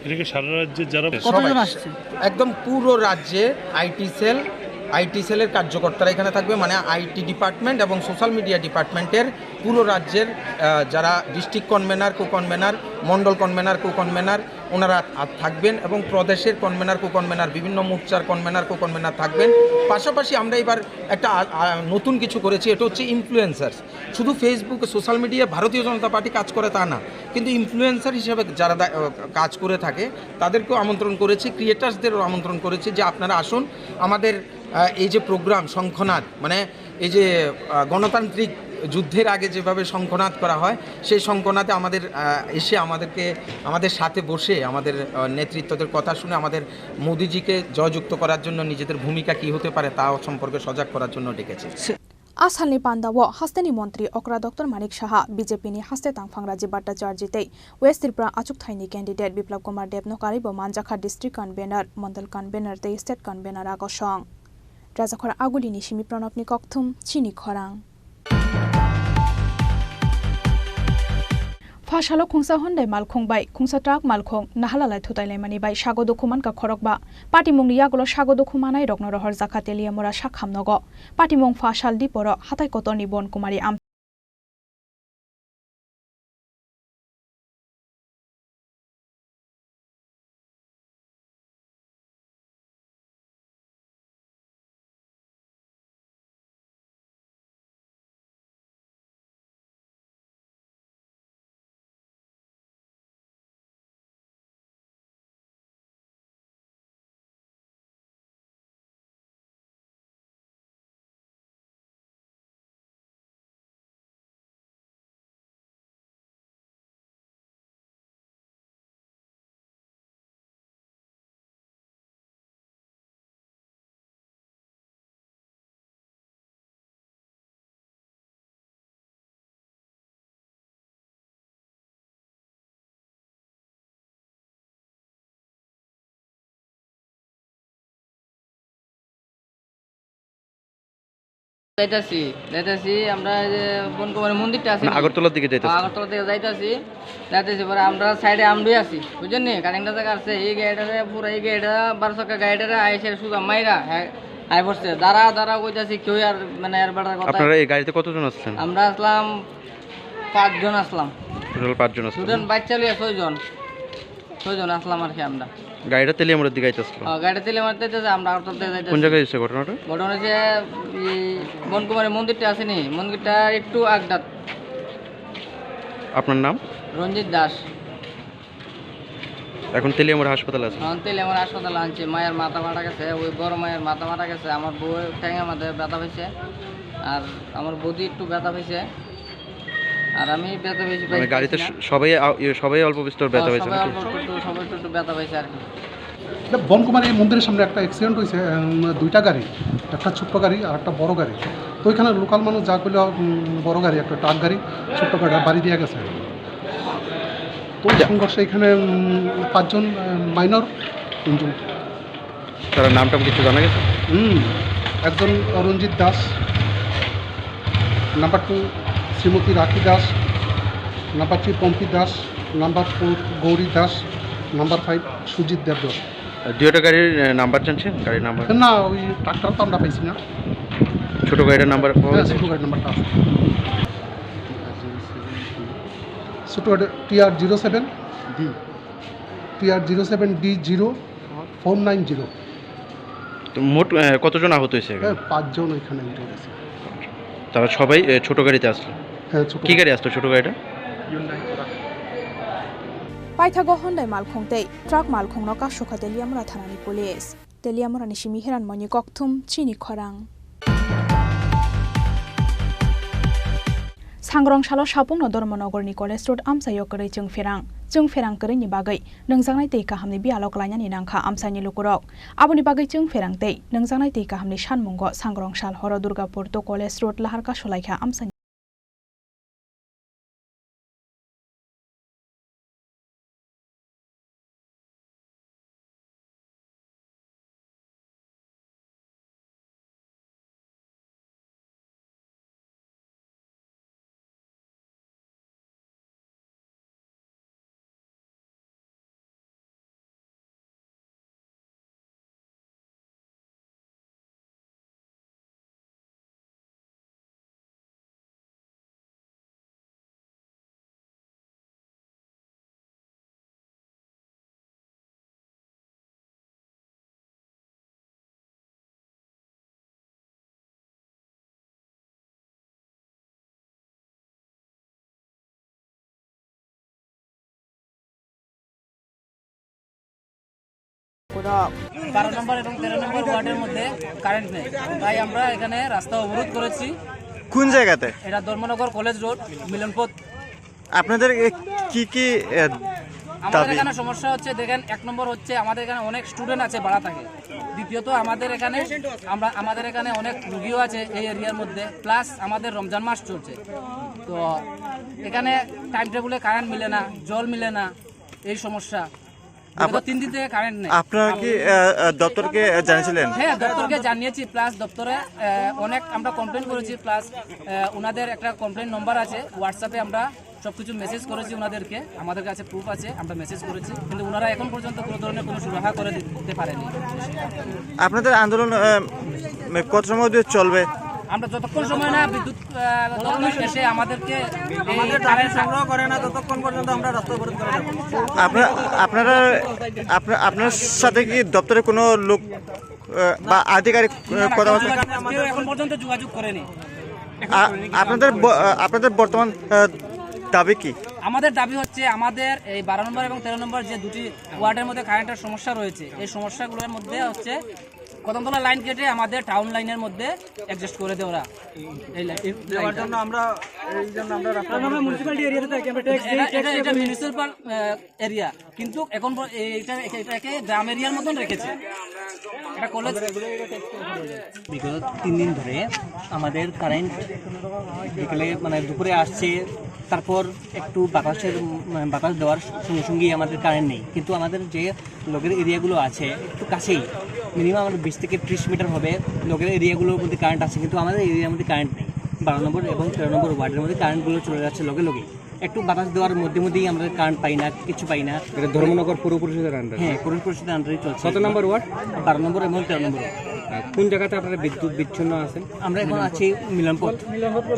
এটা কি সারা রাজ্যে যারা কতজন সবাই, আসছে? একদম পুরো রাজ্যে আইটি সেল, আইটি সেলের কার্যকর্তারা এখানে থাকবে, মানে আইটি ডিপার্টমেন্ট এবং সোশ্যাল মিডিয়া ডিপার্টমেন্টের পুরো রাজ্যের, আহ, যারা ডিস্ট্রিক্ট কনভেনার, কো কনভেনার, মণ্ডল কনভেনার, কো কনভেনার, ওনারা আ-, থাকবেন এবং প্রদেশের কনভেনার, কো কনভেনার, বিভিন্ন মোর্চার কনভেনার, কো কনভেনার থাকবেন। পাশাপাশি আমরা এবার একটা আ-, আ-, নতুন কিছু করেছি, এটা হচ্ছে ইনফ্লুয়েন্সার্স। শুধু Facebook, সোশ্যাল মিডিয়া ভারতীয় জনতা পার্টি কাজ করে তা না, কিন্তু ইনফ্লুয়েন্সার হিসেবে যারা দা-, আহ, কাজ করে থাকে তাদেরকেও আমন্ত্রণ করেছি, ক্রিয়েটার্সদেরও আমন্ত্রণ করেছি যে আপনারা আসুন আমাদের, আহ, এই যে প্রোগ্রাম শঙ্খনাদ, মানে এই যে, আহ, গণতান্ত্রিক যুদ্ধের আগে যেভাবে শঙ্খনাদ করা হয়, সেই শঙ্খনাদে আমাদের, আহ, এসে আমাদেরকে, আমাদের সাথে বসে আমাদের, আহ, নেতৃত্বদের কথা শুনে আমাদের মোদিজিকে জয়যুক্ত করার জন্য নিজেদের ভূমিকা কী হতে পারে তা সম্পর্কে সজাগ করার জন্য ডেকেছি। A salni pandao hasteni montri okra Doctor Manik Saha, B J P ni haste tangphang Rajiv Bhattacharjee tei West Tripura achukthai ni candidate Biplab Kumar Deb no karwi bo manjakha district convener, mondol convener tei state convener a kosong. Rajakhor Aguli ni simi Pranab ni kokthum, chini khorang. Pha salo khungsa Hyundai malkhung bai khungsa truck malkhung nahalalai thutailaimani bai sago dukhu mankha khorokba. Patimungni yagulo sago dukhu manai rokno rohorjakha Teliamura sakham nogo. Patimung pha sal diporo hatai kotorni Bon Kumari Am. যাইতাছি, যাইতাছি আমরা এই যে বনকুমারী মন্দিরটা আছে মানে না? আগরতলার দিকে যাইতাছি। আগরতলা থেকে যাইতাছি, যাইতাছি পরে আমরা সাইডে আমডুই আছি, বুঝছেন নি? কারেন্টটা জায়গা আছে, এই গাড়িটারে পুরো এই গাড়িটা বারো চাকা গাড়িটারে আইসে সুজা মাইরা, হ্যাঁ, আই পড়ছে। দাঁড়া, দাঁড়া কইতাছি, কেউ আর মানে এর বেটার কথা। আপনারা এই গাড়িতে কতজন আসছেন? আমরা আসলাম পাঁচজন আসলাম। টোটাল পাঁচজন আসছেন। দুজন বাচ্চা লইয়া ছয়জন। ছয়জন আসলাম আর কি আমরা। গাড়িটা তেলিয়ামুড়ার দিকে আইতেছিল। হ্যাঁ, গাড়িটা তেলিয়ামুড়ার দিকে আইতেছে, আমরা আগরতলা থেকে যাইতেছি। কোন জায়গায় হয়েছে ঘটনাটা? ঘটনা হচ্ছে এই বনকুমারী মন্দিরটা আছে নি, মন্দিরটা একটু আগডাত। আপনার নাম? রঞ্জিত দাস। এখন তেলিয়ামুড়া হাসপাতালে আছে। এখন তেলিয়ামুড়া হাসপাতালে আনছে, মায়ের মাথা ফাটা গেছে, ওই বড় মায়ের মাথা ফাটা গেছে, আমার বউ ঠ্যাঙের মধ্যে ব্যথা পাইছে, আর আমার বৌদি একটু ব্যথা পাইছে। আর আমি ব্যথা বেশি মানে পাইছি গাড়িতে না। স-, সবাই আ-, ইয়ে, সবাই অল্প বিস্তর ব্যথা হ্যাঁ, পাইছে সবাই নাকি? অল্প একটু, সবাই একটু, একটু ব্যথা পাইছে আর কি। এটা বনকুমারী মন্দিরের সামনে একটা অ্যাক্সিডেন্ট হয়েছে, উম, দুইটা গাড়ি, একটা ছোট্ট গাড়ি আর একটা বড় গাড়ি। তো এখানে লোকাল মানুষ যা করলো, উম, বড় গাড়ি, একটা ট্রাক গাড়ি, ছোট্ট গাড়ি বাড়ি দিয়ে গেছে। তো যা। সংঘর্ষে এখানে, উম, পাঁচজন, আহ, মাইনর, তিনজন। তার নাম টাম কিছু জানা গেছে? হুম, একজন Ranjit Das, number two Shrimati Rakhi Das, number three Pompi Das, number four Gouri Das, number five Sujit Debnath. দুইটা গাড়ির, আহ, নাম্বার জানছেন? গাড়ির নাম্বার? না, ওই ট্রাক্টর তো আমরা পাইছি না। ছোট গাড়িটার নাম্বার পাওয়া হ্যাঁ, গেছে? ছোট গাড়ির নাম্বারটা আছে। ছোট গাড়ি T R zero seven D. T R zero seven D zero four nine zero. তো মোট, আহ, কতজন আহত হয়েছে এখানে? হ্যাঁ, পাঁচজন ওইখানে ইনজুর্ড আছে। তারা সবাই, আহ, ছোট গাড়িতে আসলো? হ্যাঁ, ছোট কি গাড়ি। গাড়ি আসতো ছোট গাড়িটা? Hyundai Creta. Paithago Hyundai malkhung tei truck malkhungno kasukha Teliamura thanani police. Teliamurani simi Hiranmoyni Kokthum, chini khorang. Sangrong salo Sapungno Dharmanagorni College Road amchaio kwrwi chwng pherang. Chwng pherang kwrwini bagwi nungjaknai tei kahamni biyalo klainani nangkha amchaini lukurok. Aboni bagwi chwng pherang tei nungjaknai tei kahamni sanmungo Sangrong sal horo Durgapur to College Road lahar kasulaikha amchaini. বারো নম্বর এবং তেরো নম্বর ওয়ার্ডের মধ্যে কারেন্ট নেই, তাই আমরা এখানে রাস্তা অবরোধ করেছি। কোন জায়গাতে? এটা ধর্মনগর কলেজ রোড, মিলনপথ। আপনাদের এ, কি কি, এ, আমাদের দাবি? এখানে সমস্যা হচ্ছে, দেখেন, এক নম্বর হচ্ছে আমাদের এখানে অনেক স্টুডেন্ট আছে, ভাড়া থাকে। দ্বিতীয়ত আমাদের এখানে, আমরা, আমাদের এখানে অনেক রুগীও আছে এই এরিয়ার মধ্যে, প্লাস আমাদের রমজান মাস চলছে। তো এখানে টাইম টেবিলে কারেন্ট মিলে না, জল মিলে না, এই সমস্যা। বিগত আপ-, তিন দিন থেকে কারেন্ট নেই। আপনারা কি, আহ, আহ, দপ্তরকে, আহ, জানিয়েছিলেন? হ্যাঁ, দপ্তরকে জানিয়েছি, প্লাস দপ্তরে, আহ, অনেক আমরা কমপ্লেন করেছি, প্লাস, আহ, ওনাদের একটা কমপ্লেন নম্বর আছে, হোয়াটসঅ্যাপে আমরা সবকিছু মেসেজ করেছি ওনাদেরকে, আমাদের কাছে প্রুফ আছে, আমরা মেসেজ করেছি, কিন্তু ওনারা এখন পর্যন্ত কোনো ধরনের কোনো সুরাহা করে দিতে পারেনি। আপনাদের আন্দোলন, আহ, কত সময় ধরে চলবে? আমরা যতক্ষণ সময় না বিদ্যুৎ, আহ, দপ্তর এসে আমাদেরকে এই আমাদের দাবি কারেন্ট সংগ্রহ করে না, ততক্ষণ পর্যন্ত আমরা রাস্তা অবরোধ করে যাবো। আপনারা, আপনারা, আপনা-, আপনার সাথে কি দপ্তরে কোনো লোক, আহ, বা আধিকারিক, আহ, না, না, কথাবার্তা? কেউ এখন পর্যন্ত যোগাযোগ করেনি। আ-, আপনাদের ব-, আ, আপনাদের বর্তমান, আহ, দাবি কি? আমাদের দাবি হচ্ছে আমাদের এই বারো নম্বর এবং তেরো নম্বর যে দুটি ওয়ার্ডের মধ্যে কারেন্টের সমস্যা রয়েছে, এই সমস্যাগুলোর মধ্যে হচ্ছে কদমতলা লাইন কেটে আমাদের টাউন লাইনের মধ্যে অ্যাডজাস্ট করে দেয় ওরা। এই লাইন, এই দেওয়ার লাইনটা। জন্য আমরা, এই জন্য আমরা রাস্তা আমরা অবরোধ করেছি। মিউনিসিপ্যালিটি এরিয়াতে থাকি, আমরা ট্যাক্স দিই, এটা, এটা, ট্যাক্স এটা পেমেন্ট মিউনিসিপ্যাল, আহ, এরিয়া, কিন্তু এখন প-, এ-, এটা, এটা, এটাকে গ্রাম এরিয়ার মতন রেখেছে। এটা কলেজ। বিগত তিন দিন ধরে আমাদের কারেন্ট বিকেলে, মানে, দুপুরে আসছে, তারপর একটু বাতাসের, মানে, বাতাস দেওয়ার সঙ্গে সঙ্গেই আমাদের কারেন্ট নেই, কিন্তু আমাদের যে লগের এরিয়াগুলো আছে একটু কাছেই, মিনিমাম আমাদের বিশ থেকে ত্রিশ মিটার হবে, লগের এরিয়াগুলোর মধ্যে কারেন্ট আছে, কিন্তু আমাদের এরিয়ার মধ্যে কারেন্ট নেই। বারো নম্বর এবং তেরো নম্বর ওয়ার্ডের মধ্যে কারেন্টগুলো চলে যাচ্ছে লগে লগেই। একটু বাতাস দেওয়ার মধ্যে মধ্যেই আমরা কারেন্ট পাই না, কিছু পাই না। এটা ধর্মনগর পৌর পরিষদের আন্ডারে? হ্যাঁ, পৌর পরিষদের আন্ডারেই চলছে। কত নম্বর ওয়ার্ড? বারো নম্বর এবং তেরো নম্বর ওয়ার্ড। আর কোন জায়গাতে আপনারা বিদ্যুৎ বিচ্ছিন্ন আছেন? আমরা এখন আছি মিলনপথ,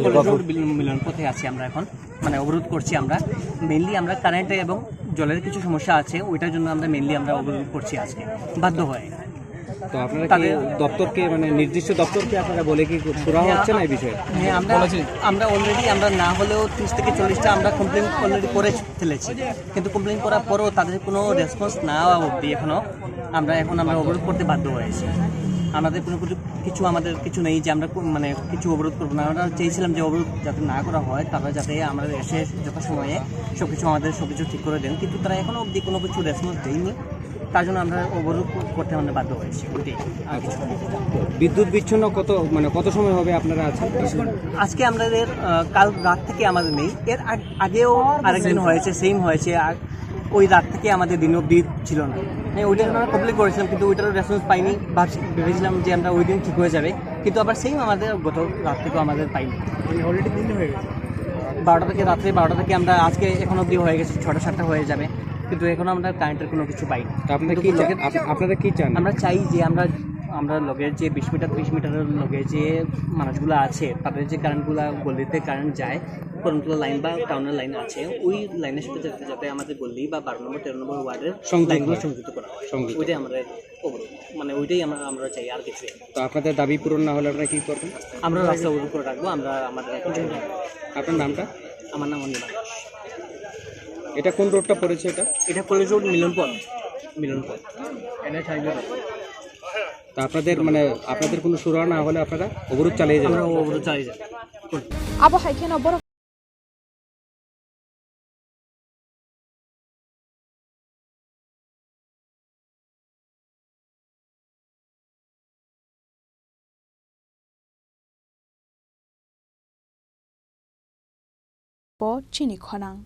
কলেজ রোড মিলন-, মিলনপথে আছি আমরা এখন, মানে, অবরোধ করছি আমরা। মেইনলি আমরা কারেন্টে এবং জলের কিছু সমস্যা আছে, ওইটার জন্য আমরা মেইনলি আমরা অবরোধ করছি আজকে, বাধ্য হয়ে। তো আপনারা কি তাদের দপ্তরকে, মানে, নির্দিষ্ট দপ্তরকে আপনারা বলে কি সুরাহা হ্যাঁ, হচ্ছে না এই বিষয়ে? হ্যাঁ, আমরা, আমরা অলরেডি, আমরা না হলেও ত্রিশ থেকে চল্লিশটা আমরা কমপ্লেন অলরেডি করে ফেলেছি, কিন্তু কমপ্লেন করার পরেও তাদের কোনো রেসপন্স না হওয়া অবধি এখনো আমরা, এখন আমরা অবরোধ করতে বাধ্য হয়েছি। আমাদের কোনো কিছু, কিছু আমাদের কিছু নেই যে আমরা কো-, মানে, কিছু অবরোধ করবো না। আমরা চেয়েছিলাম যে অবরোধ যাতে না করা হয়, তারা যাতে আমরা এসে যথাসময়ে সব কিছু, আমাদের সব কিছু ঠিক করে দেন, কিন্তু তারা এখনো অবধি কোনো কিছু রেসপন্স দেয়নি। তার জন্য আমরা অবরোধ করতে আমরা বাধ্য হয়েছি, ওইটাই। আর কিছু না। বিদ্যুৎ বিচ্ছিন্ন কত, মানে, কত সময় হবে আপনারা আছেন? আজকে আমাদের, আহ, কাল রাত থেকে আমাদের নেই, এর আগ-, আগেও আরেকদিন হয়েছে, সেম হয়েছে। আর ওই রাত থেকে আমাদের দিন অবধি ছিল না। হ্যাঁ, ওইটা আমরা কমপ্লেন করেছিলাম, কিন্তু ওইটারও রেসপন্স পাইনি। ভাবছি, ভেবেছিলাম যে আমরা ওই দিন ঠিক হয়ে যাবে, কিন্তু আবার সেম আমাদের গত রাত থেকেও আমাদের পাইনি। মানে, অলরেডি দিন হয়ে গেছে। বারোটা থেকে, রাত্রে বারোটা থেকে আমরা আজকে এখন অবধি হয়ে গেছে, ছটা সাতটা হয়ে যাবে, কিন্তু এখনো আমরা কারেন্টের কোনো কিছু পাইনি। তো আপনারা কি চান? আপ-, আপনারা কি চান? আমরা চাই যে আমরা, আমরা লগে যে বিশ মিটার, ত্রিশ মিটারের লগে যে মানুষগুলো আছে, তাদের যে কারেন্টগুলো, গলিতে কারেন্ট যায়, করমতলা লাইন বা টাউনের লাইন আছে, ওই লাইনের সাথে যাতে, যাতে আমাদের গলি বা বারো নম্বর, তেরো নম্বর ওয়ার্ডের সংযুক্ত লাইনগুলো হয়। সংযুক্ত করা হয়। সংযুক্ত। ওইটাই আমাদের অবরোধ, মানে, ওইটাই আমরা, আমরা চাই, আর কিছু না। তো আপনাদের দাবি পূরণ না হলে আপনারা কি করবেন? আমরা রাস্তা অবরোধ করে রাখবো, আমরা আমাদের এখন চাই না। আপনার নামটা? আমার নাম অনিমা। এটা কোন রোডটা পড়েছে এটা? এটা কলেজ রোড, মিলনপথ, মিলনপথ। NH highway road. তা আপনাদের, মানে, আপনাদের কোনো সুরাহা না হলে আপনারা অবরোধ চালিয়ে যাবেন? আমরা অবরোধ চালিয়ে যাবো। Abo hai kheno borok bo chini khonang.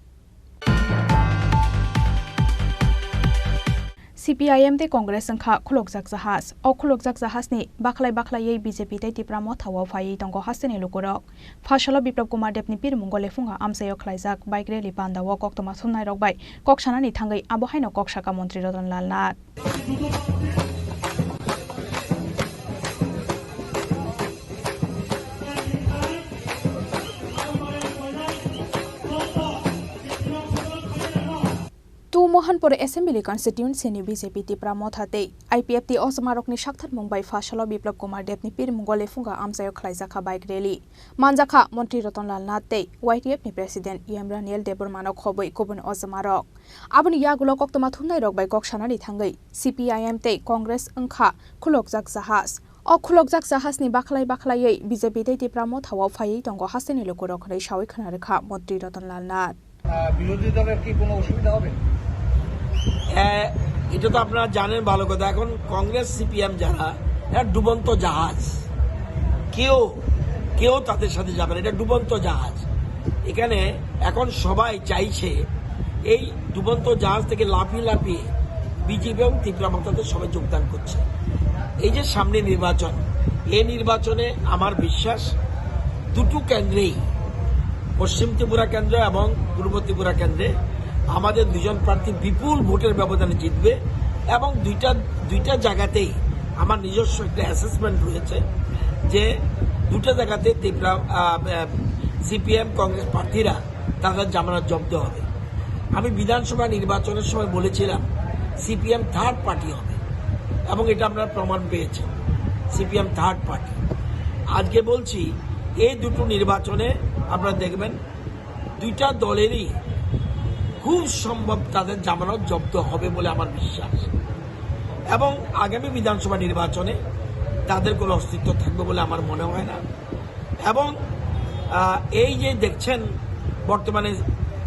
C P I M tei Congress wngkha khulokjak jahaj. O khulokjak jahajni bakhlai bakhlaiwi B J P tei Tipra Motha o phaiwi tongo hasteni lukurok. Phasalo Biplab Kumar Debni pirimungo lephungo amchaio khlaijak bike rally pandao koktwma thumnairok bai kok sanani thangwi abo haino kok saka Montri Ratan Lal Nath. Tu Mohanpur Assembly Constituency ni B J P Tipra Motha tei I P F T o jwmarokni saktharmung bai phasalo Biplab Kumar Debni pirimungo lephungo amchaio khlaijakha bike rally. Manjakha Montri Ratan Lal Nath tei Y T F ni President U M Raniel Debbarmano khobwi kubun o jwmarok. Aboni yagulo koktwma thumnairok bai kok sanani thangwi C P I M tei Congress wngkha khulokjak jahaj. O khulokjak jahajni bakhlai bakhlaiwi B J P tei Tipra Motha o phaiwi tongo hasteni lukurok hwnwi sawi khna rwkha Montri Ratan Lal Nath. আহ, বিরোধী দলের কি কোনো অসুবিধা হবে? আহ, এটা তো আপনারা জানেন ভালো কথা। এখন কংগ্রেস, সিপিএম যারা, এরা ডুবন্ত জাহাজ। কেউ, কেউ তাদের সাথে যাবে না। এটা ডুবন্ত জাহাজ। এখানে এখন সবাই চাইছে এই ডুবন্ত জাহাজ থেকে লাফিয়ে লাফিয়ে বিজেপি এবং ত্রিপুরা মমতাতে সবাই যোগদান করছে। এই যে সামনে নির্বাচন, এই নির্বাচনে আমার বিশ্বাস দুটো কেন্দ্রেই, পশ্চিম ত্রিপুরা কেন্দ্র এবং পূর্ব ত্রিপুরা কেন্দ্রে আমাদের দুজন প্রার্থী বিপুল ভোটের ব্যবধানে জিতবে এবং দুইটা, দুইটা জায়গাতেই আমার নিজস্ব একটা অ্যাসেসমেন্ট রয়েছে যে দুটো জায়গাতে ত্রিপুরা, আহ, আহ, সিপিএম কংগ্রেস প্রার্থীরা তাদের জামানত জব্দ হবে। আমি বিধানসভা নির্বাচনের সময় বলেছিলাম সিপিএম থার্ড পার্টি হবে, এবং এটা আপনারা প্রমাণ পেয়েছেন, সিপিএম থার্ড পার্টি। আজকে বলছি, এই দুটো নির্বাচনে আপনারা দেখবেন দুইটা দলেরই খুব সম্ভব তাদের জামানত জব্দ হবে বলে আমার বিশ্বাস, এবং আগামী বিধানসভা নির্বাচনে তাদের কোনো অস্তিত্ব থাকবে বলে আমার মনে হয় না। এবং, আহ, এই যে দেখছেন বর্তমানে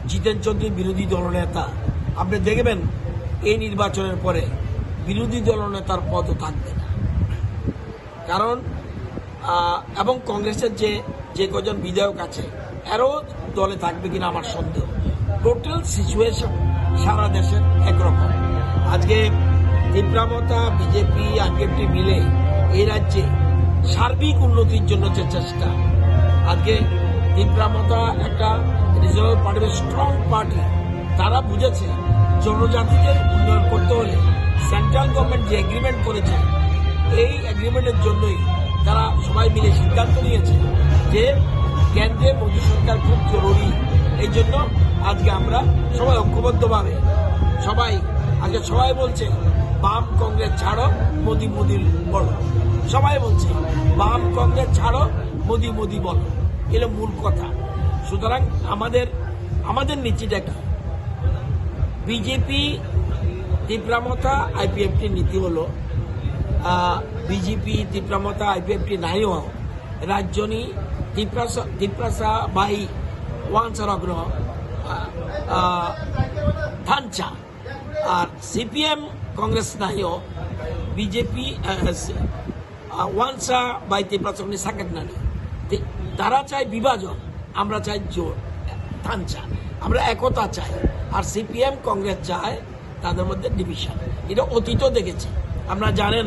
জিতেন চৌধুরী বিরোধী দলনেতা, আপনি দেখবেন এই নির্বাচনের পরে বিরোধী দলনেতার পদও থাকবে না। কারণ, আহ, এবং কংগ্রেসের যে, যে কজন বিধায়ক আছে, এরাও দলে থাকবে কিনা আমার সন্দেহ। টোটাল সিচুয়েশন সারা দেশের একরকম। আজকে ত্রিপুরা মমতা, বিজেপি, আইপিএফটি মিলে এই রাজ্যে সার্বিক উন্নতির জন্য যে চেষ্টা, আজকে ত্রিপুরা মমতা একটা রিজনাল পার্টি, স্ট্রং পার্টি, তারা বুঝেছে জনজাতিদের উন্নয়ন করতে হলে সেন্ট্রাল গভর্নমেন্ট যে এগ্রিমেন্ট করেছে, এই এগ্রিমেন্টের জন্যই তারা সবাই মিলে সিদ্ধান্ত নিয়েছে যে কেন্দ্রে মোদী সরকার খুব জরুরি। এই জন্য আজকে আমরা সবাই ঐক্যবদ্ধভাবে সবাই, আজকে সবাই বলছে, "বাম কংগ্রেস ছাড়ো, মোদি মোদি বলো।" সবাই বলছে, "বাম কংগ্রেস ছাড়ো, মোদি মোদি বলো।" এলো মূল কথা। সুতরাং আমাদের, আমাদের নীতিটা কি? বিজেপি, ত্রিপুরা মমতা, আইপিএফটির নীতি হলো, আহ, বিজেপি, ত্রিপুরা মমতা, আইপিএফটি নাই হোক, রাজ্যনি ত্রিপ্রাসা, ত্রিপ্রাসা বাই ওয়ানসার অগ্র, আহ, আহ, থানচা। আর সিপিএম কংগ্রেস নাইও বিজেপি, আহ, আহ, ওয়ানসা বাই তিপ্রাচকনি সাকেত নানি। তি-, তারা চায় বিভাজন, আমরা চাই জোট, থানচা। আমরা একতা চাই। আর সিপিএম কংগ্রেস চায় তাদের মধ্যে ডিভিশন। এটা অতীতও দেখেছি। আপনারা জানেন,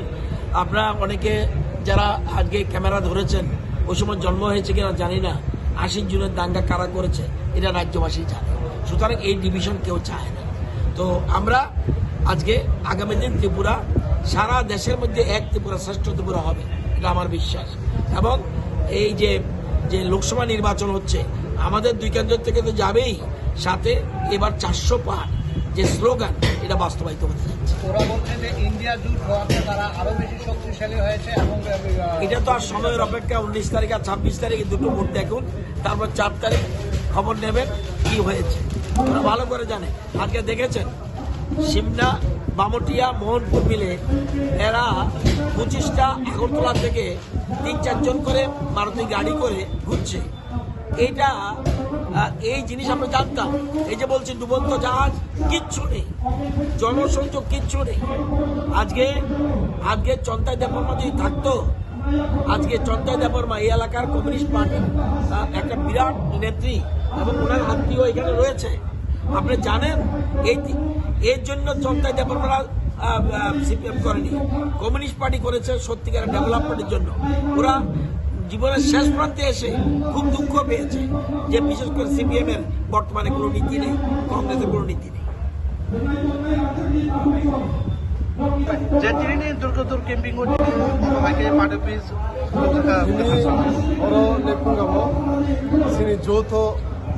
আপনারা অনেকে যারা আজকে ক্যামেরা ধরেছেন, ওই সময় জন্ম হয়েছে কিনা জানি না, আশির জুনের দাঙ্গা কারা করেছে, এটা রাজ্যবাসী জানে। সুতরাং এই ডিভিশন কেউ চায় না। তো আমরা আজকে আগামী দিন ত্রিপুরা, সারা দেশের মধ্যে এক ত্রিপুরা, শ্রেষ্ঠ ত্রিপুরা হবে, এটা আমার বিশ্বাস। এবং এই যে, যে লোকসভা নির্বাচন হচ্ছে, আমাদের দুই কেন্দ্র থেকে তো যাবেই, সাথে এবার চারশো পার যে স্লোগান, এটা বাস্তবায়িত হতে যাচ্ছে। ওরা বলছে যে ইন্ডিয়া জোট হওয়াতে তারা আরো বেশি শক্তিশালী হয়েছে এবং, আহ, এটা তো আর সময়ের অপেক্ষা। উনিশ তারিখ আর ছাব্বিশ তারিখ দুটো ভোট দেখুন, তারপর চার তারিখ খবর নেবেন কি হয়েছে। ওরা ভালো করে জানে। আজকে দেখেছেন, সিমনা, বামটিয়া, মোহনপুর মিলে এরা পঁচিশটা আগরতলা থেকে তিন চারজন করে মারুতি গাড়ি করে ঘুরছে। এটা, আহ, এই জিনিস আমরা জানতাম। এই যে বলছি ডুবন্ত জাহাজ, কিচ্ছু নেই, জনসংযোগ কিচ্ছু নেই। আজকে, আজকে চন্তাই দেববর্মা যদি থাকতো, আজকে চন্তাই দেববর্মা এই এলাকার কমিউনিস্ট পার্টির, আহ, একটা বিরাট নেত্রী এবং ওনার আত্মীয় এখানে রয়েছে। আপনি জানেন, এই, এর জন্য চন্তাই দেববর্মারা, আহ, আহ, সিপিএম করেনি, কমিউনিস্ট পার্টি করেছে সত্যিকারের ডেভেলপমেন্টের জন্য। ওরা জীবনের শেষ প্রান্তে এসে খুব দুঃখ পেয়েছে যে বিশেষ করে সিপিএম এর বর্তমানে কোনো নীতি নেই, কংগ্রেসের কোনো নীতি নেই। Jatini durga dur camping o hai ke party office. Oro Nepungamo sini joto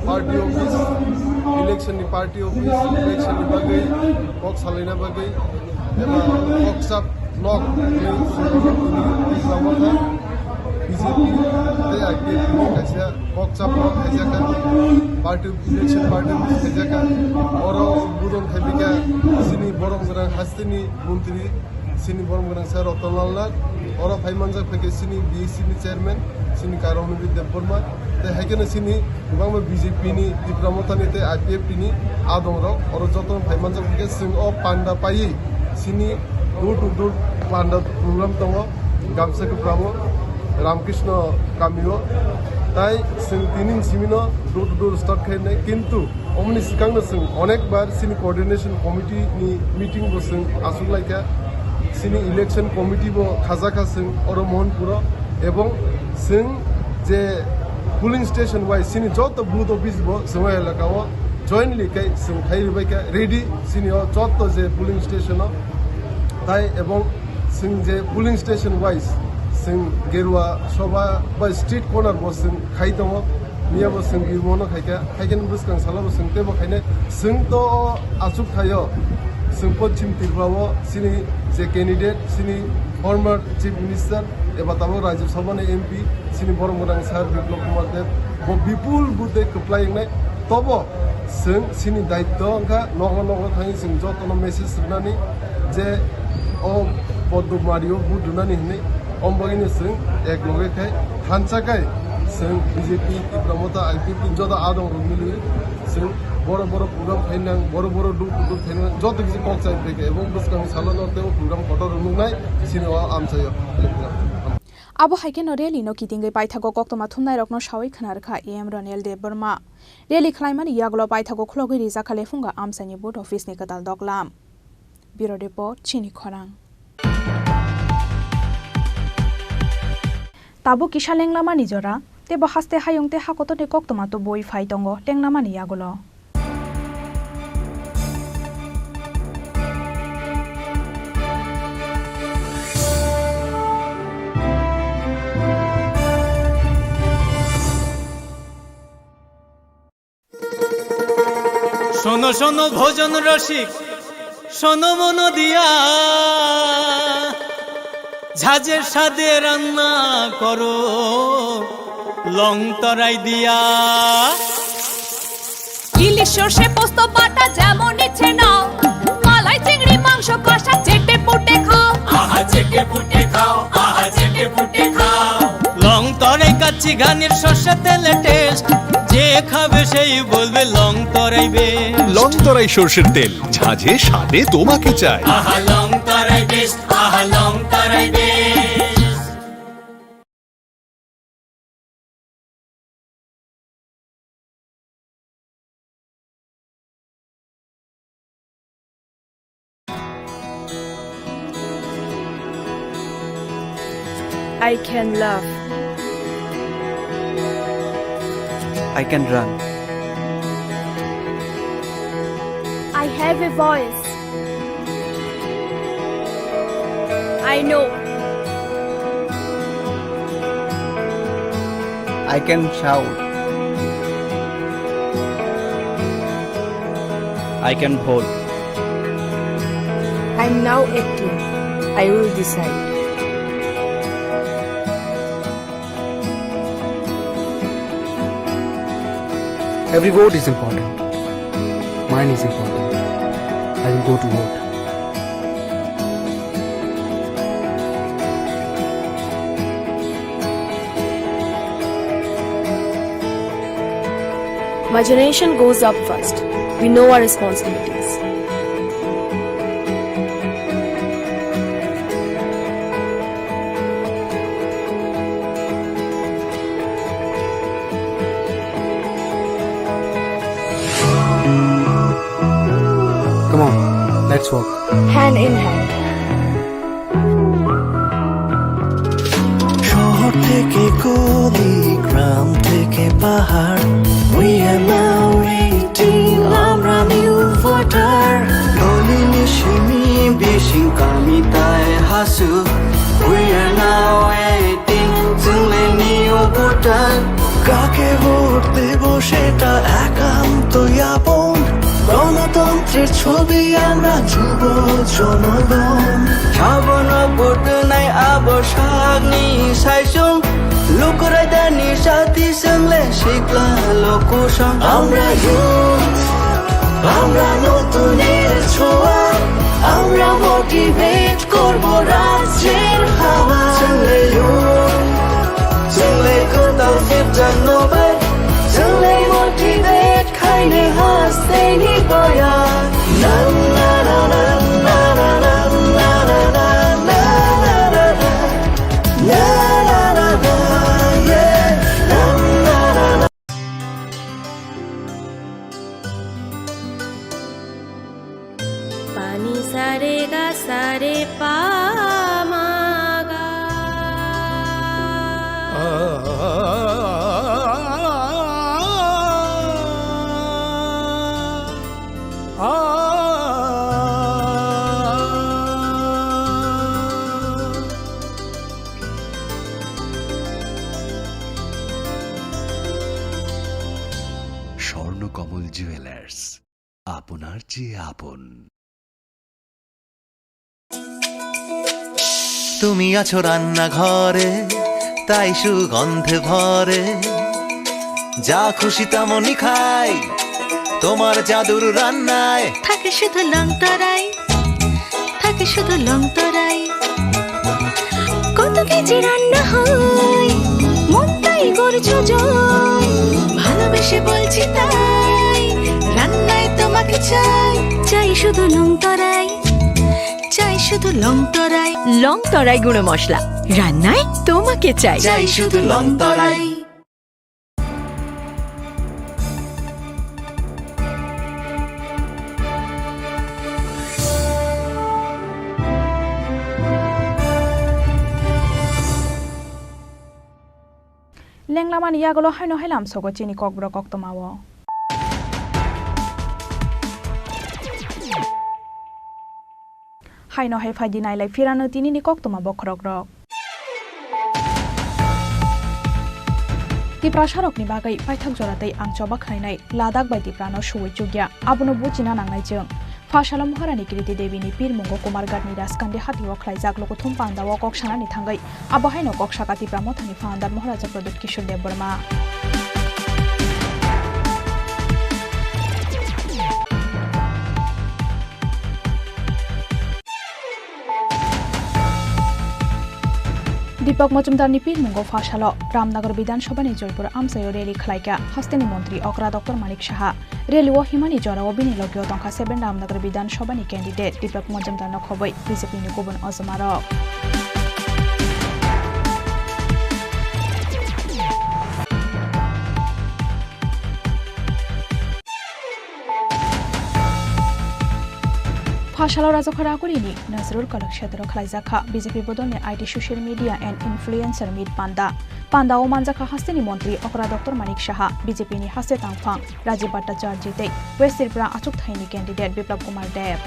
party office, election ni party office, election ni bagwi kok salaina bagwi eba kok sap nok ni sini Tipra Motha B J P tei I P F ni kaisa kok sap nok khaijak kha, party, election party office khaijak kha. Oro budon khaibika sini borom gwnang hasteni montri sini borom gwnang sir Ratan Lal Nath, oro phai manjak phaikhe sini B A C ni chairman, sini Kairang Nobir Debbarma, tei haikhe no sini kwbangma B J P ni, Tipra Motha ni tei I P F T ni adong rok, oro joto phai manjak phaikhe chwng o panda paiwi sini door to door panda program tongo, Gamsa Kwprabo, Ramkrishna Kamio, tai chwng tini simi no door to door start khainai, kintu omoni swkangno chwng onekbar chini coordination committee ni meeting bo chwng achuk laikha, chini election committee bo khajakha chwng oro Mohanpuro, ebong chwng je polling station wise chini joto booth office bo chwng o elaka o jointly kai chwng khai rwbaikha ready chini o joto je polling station o tai ebong chwng je polling station wise chwng Gerua Sobha bai street corner bo chwng khai tongo. Miya bo chwng Birmo no khaikha, haikhe bwskang salo bo chwng teibo khainai. Chwng to achuk thaio, chwng Poschim Tripura o chini je candidate, chini former Chief Minister eba tabuk Rajya Sabha ni M P, chini borom gwnang sir Biplab Kumar Deb, bo bipul vote kwplai wngnai. Tobo chwng chini daityo wngkha, nogo nogo thangwi chwng jotono message rwnani je o Poddo Mario vote rwnani hwnwi. Omo bagwino chwng ek loge khai thansa khai chwng B J P, Tipra Motha, I P F T joto adong rok milwi chwng boro boro program khainang, boro boro duk duk khainang, joto kisa kok chai phaikha, ebong bwskang salo no teibo program kotor rok nuknai chini o amchaio. Abo hai kheno rally no kitingwi paithago koktwma thumnairokno sawi khna rwkha E M Ronel Debbarma. Rally khlaimani yagulo paithago khulogwi rijak kha Lephunga amchaini board office ni kwtal doklam. Bureau Report, Chini Khorang. Tabuk kisa lenglamani jora, teibo haste hayung tei hakotorni koktwma tubui phai tongo lenglamani yagulo. শোনো শোনো ভজন রসিক, শোনো মন দিয়া, ঝাঁঝের স্বাদে রান্না করো লং তরাই দিয়া। ইলিশ সর্ষে পোস্ত বাটা যেমন ইচ্ছে নাও, মালাই চিংড়ি মাংস কষা চেটে পুটে খাও। আহা চেটে পুটে খাও, আহা চেটে পুটে খাও। লং তরাই কাচ্চি ঘানির সর্ষে তেলে টেস্ট, যে খাবে সেই বলবে লং তরাই বেস্ট। লং তরাই সর্ষের তেল, ঝাঁঝে স্বাদে তোমাকে চাই। আহা লং তরাই বেস্ট, আহা লং তরাই best. I can laugh. I can run. I have a voice. I know. I can shout. I can hold. I'm now acting. I will decide. Every vote is important. Mine is important. I will go to vote. My generation goes up first. We know our responsibilities. Come on, let's work. Hand in hand. শহর থেকে গলি, গ্রাম থেকে পাহাড়, we are now eighteen, আমরা new voter. Doli ni simi bising kami tai hasu, we are now eighteen, chwng le new voter. কাকে ভোট দেব সেটা একান্ত আপন, গণতন্ত্রের ছবি আমরা যুব জনগণ। Sabono vote nai abo sakni saisung, lukurai dani jati swngle sikla lokusong. আমরা youth, আমরা নতুনের ছোঁয়া, আমরা motivate করব রাজ্যের হাওয়া। Chwngle youth, chwngle kwtal phirjak no bai, chwngle motivate khaini hasteni boya. Na, na, na, yeah. Pani sare ga sare pa ma ga. Swarnakamal jewellers, আপনার চেয়ে আপন। তুমি আছো রান্নাঘরে, তাই সুগন্ধে ভরে। যা খুশি তেমনই খাই তোমার জাদুর রান্নায়। থাকে শুধু লং তরাই, থাকে শুধু লং তরাই। কত কেজি রান্না হয়, মন তাই করছো জয়। ভালোবেসে বলছি তাই, রান্নায় তোমাকে চাই। চাই শুধু লং তরাই, চাই শুধু লং তরাই। লং তরাই গুঁড়ো মশলা, রান্নায় তোমাকে চাই। চাই শুধু লং তরাই। Lenglamani yagulo haino hai lamsogo chini kokborok koktwmao. Haino hai phaidi nailai phirano tinini koktwma bokhorokrok. Tiprasarokni bagwi paithak jora tei ang choba khlainai Ladakh bai Tiprano suwi chukya. Abono buchina nangnai chwng. Phasalo Maharani Kriti Debini pirmungo Kumarghatni Rajkandi hatio khlaijak lukuthum pandao kok sanani thangwi. Abo haino kok saka Tipra Mothani founder Maharaja Pradyut Kishore Debbarma. Deepak Majumdarni pirmungo pha salo Ramnagar Bidhan Sabhani Joypur amchaio rally khlaikha hasteni montri okra Doctor Manik Saha. Rally-o himani jorao bini logio tongkha seven Ramnagar Bidhan Sabhani candidate Deepak Majumdarno khobwi B J P ni kubun ojomarok. Pha salo Rajakhara Agulini Nazrul Kalakshetra khlaijak kha B J P bodolni I T, Social Media and Influencer Meet panda. Panda o manjakha hasteni montri okra Doctor Manik Saha, B J P ni haste tangphang Rajiv Bhattacharjee tei West Tripura achuk thaini candidate Biplab Kumar Deb.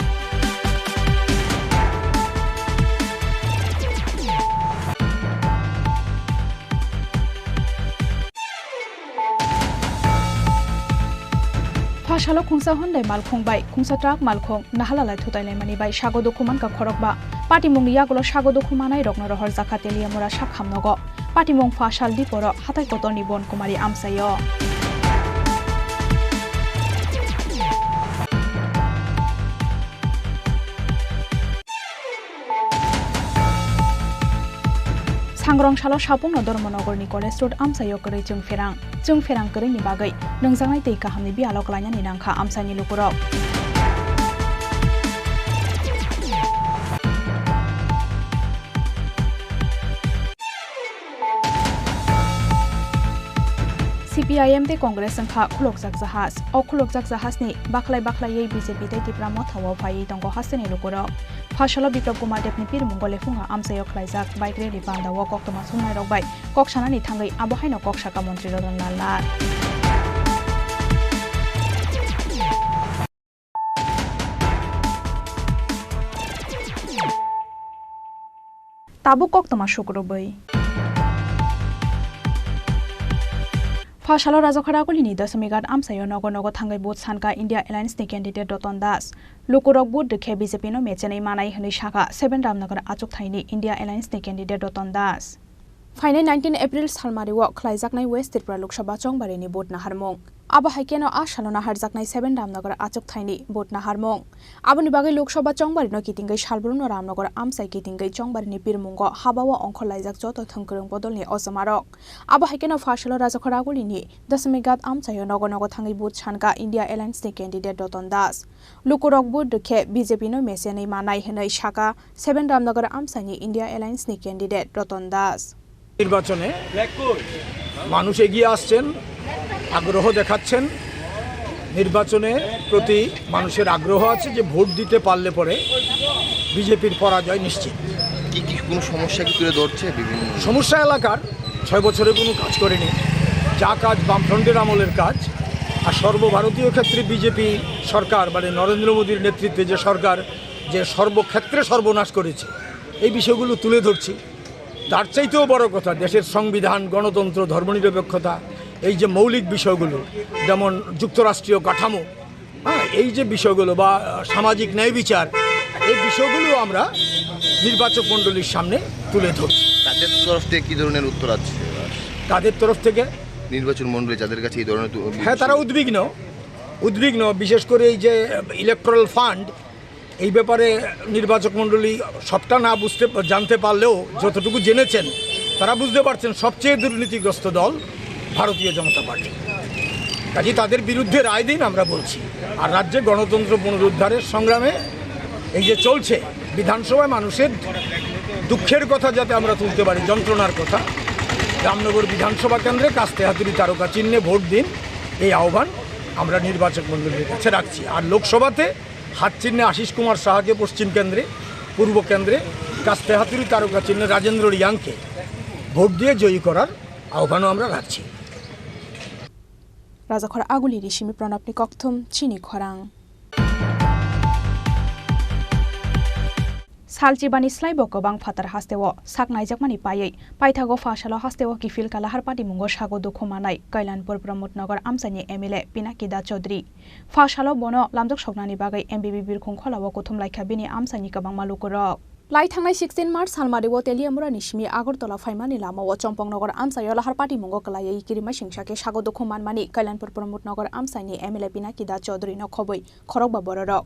Pha salo khungsa Hyundai malkhung bai khungsa truck malkhung nahalalai thutailaimani bai sago dukhu mankha khorokba. Patimungni yagulo sago dukhu manai rokno rohorjakha Teliamura sakhamnogo. Patimung pha sal diporo hatai kotorni Bon Kumari amchaio. Sangrong salo Sapungno Dharmanagorni College Road amchaio kwrwi chwngpherang. Chwngpherang kwrwini bagwi nwngjaknai tei kahamni biyalo klainani nangkha amchaini lukurok. C P I M tei Congress wngkha khulokjak jahaj. O khulokjak jahajni bakhlai bakhlaiwi B J P tei Tipra Motha o phaiwi tongo hasteni lukurok. Pha salo Biplab Kumar Debni pirimungo lephungo amchaio khlaijak bike rally panda o koktwma sumnairok bai kok sanani thangwi abo haino kok saka montri Ratan Lal Nath. Tabuk koktwma sukrubwi. Pha salo Rajakhara Agulini Dasami Ghat amchaio nogo nogo thangwi vote sankha India Alliance ni candidate Ratan Das. Lukurok vote rwkhe B J P no mechenwi manai hwnwi sakha seven Ramnagar achuk thaini India Alliance ni candidate Ratan Das. Phainai nineteen April salmario khlaijaknai West Tripura Lok Sabha chongbarini vote naharmung. Abo hai kheno a salo naharjaknai seven Ramnagar achuk thaini vote naharmung. Aboni bagwi Lok Sabha chongbarino kitingwi salbrumno Ramnagar amchai kitingwi chongbarini pirmungo habao ongkhorlaijak joto thwngkwrwng bodolni ojomarok. Abo hai kheno pha salo Rajakhara Agulini Dasami Ghat amchaio nogo nogo thangwi vote sankha India Alliance ni candidate Ratan Das. Lukurok vote rwkhe B J P no mechenwi manai hwnwi sakha seven Ramnagar amchaini India Alliance ni candidate Ratan Das. নির্বাচনে মানুষ এগিয়ে আসছেন, আগ্রহ দেখাচ্ছেন। নির্বাচনের প্রতি মানুষের আগ্রহ আছে যে ভোট দিতে পারলে পরে বিজেপির পরাজয় নিশ্চিত। কি কি কোনো সমস্যা কি তুলে ধরছে বিভিন্ন? সমস্যা এলাকার ছয় বছরে কোনো কাজ করেনি, যা কাজ বামফ্রন্টের আমলের কাজ। আর সর্বভারতীয় ক্ষেত্রে বিজেপি সরকার, মানে নরেন্দ্র মোদীর নেতৃত্বে যে সরকার, যে সর্বক্ষেত্রে সর্বনাশ করেছে, এই বিষয়গুলো তুলে ধরছি। তার চাইতেও বড় কথা, দেশের সংবিধান, গণতন্ত্র, ধর্মনিরপেক্ষতা, এই যে মৌলিক বিষয়গুলো, যেমন যুক্তরাষ্ট্রীয় কাঠামো, হ্যাঁ, এই যে বিষয়গুলো বা সামাজিক ন্যায় বিচার, এই বিষয়গুলো আমরা নির্বাচক মণ্ডলীর সামনে তুলে ধরছি। তাদের তরফ থেকে কি ধরনের উত্তর আছে? তাদের তরফ থেকে? নির্বাচন মণ্ডলী যাদের কাছে এই ধরনের তু-, হ্যাঁ, তারা উদ্বিগ্ন, উদ্বিগ্ন, বিশেষ করে এই যে ইলেকটোরাল ফান্ড, এই ব্যাপারে নির্বাচক মণ্ডলী সবটা না বুঝতে, জানতে পারলেও যতটুকু জেনেছেন, তারা বুঝতে পারছেন সবচেয়ে দুর্নীতিগ্রস্ত দল ভারতীয় জনতা পার্টি। কাজেই তাদের বিরুদ্ধে রায় দিন আমরা বলছি। আর রাজ্যে গণতন্ত্র পুনরুদ্ধারের সংগ্রামে এই যে চলছে, বিধানসভায় মানুষের দুঃখের কথা যাতে আমরা তুলতে পারি, যন্ত্রণার কথা, রামনগর বিধানসভা কেন্দ্রে কাস্তে হাতুড়ি তারকা চিহ্নে ভোট দিন, এই আহ্বান আমরা নির্বাচক মণ্ডলীর কাছে রাখছি। আর লোকসভাতে হাত চিহ্নে আশিস কুমার সাহাকে পশ্চিম কেন্দ্রে, পূর্ব কেন্দ্রে কাস্তে হাতুড়ি তারকা চিহ্নে রাজেন্দ্র রিয়াংকে ভোট দিয়ে জয়ী করার আহ্বানও আমরা রাখছি। Rajakhor Agulini simi Pranabni kokthum chini khorang. Salchibani slaibo kwbang phatar hasteo sak naijakmani paiwi paithago pha salo hasteo kiphil kalahar patimungo sago dukhu manai Kailanpur Pramod Nagar amchaini M L A Pinaki Das Chaudhary. Pha salo bono lamjak soknani bagwi M B B birkhung kholao kuthum laikha bini amchaini kwbangma lukurok. Lai thangnai sixteen March salmario Teliamurani simi Agartala phaimani lamao Chompong Nagar amchaio lahar patimungo kwlaiwi kirima singsa khe sago dukhu manmani Kailanpur Pramod Nagar amchaini M L A Pinaki Das Chaudhary no khobwi khorokba bororok.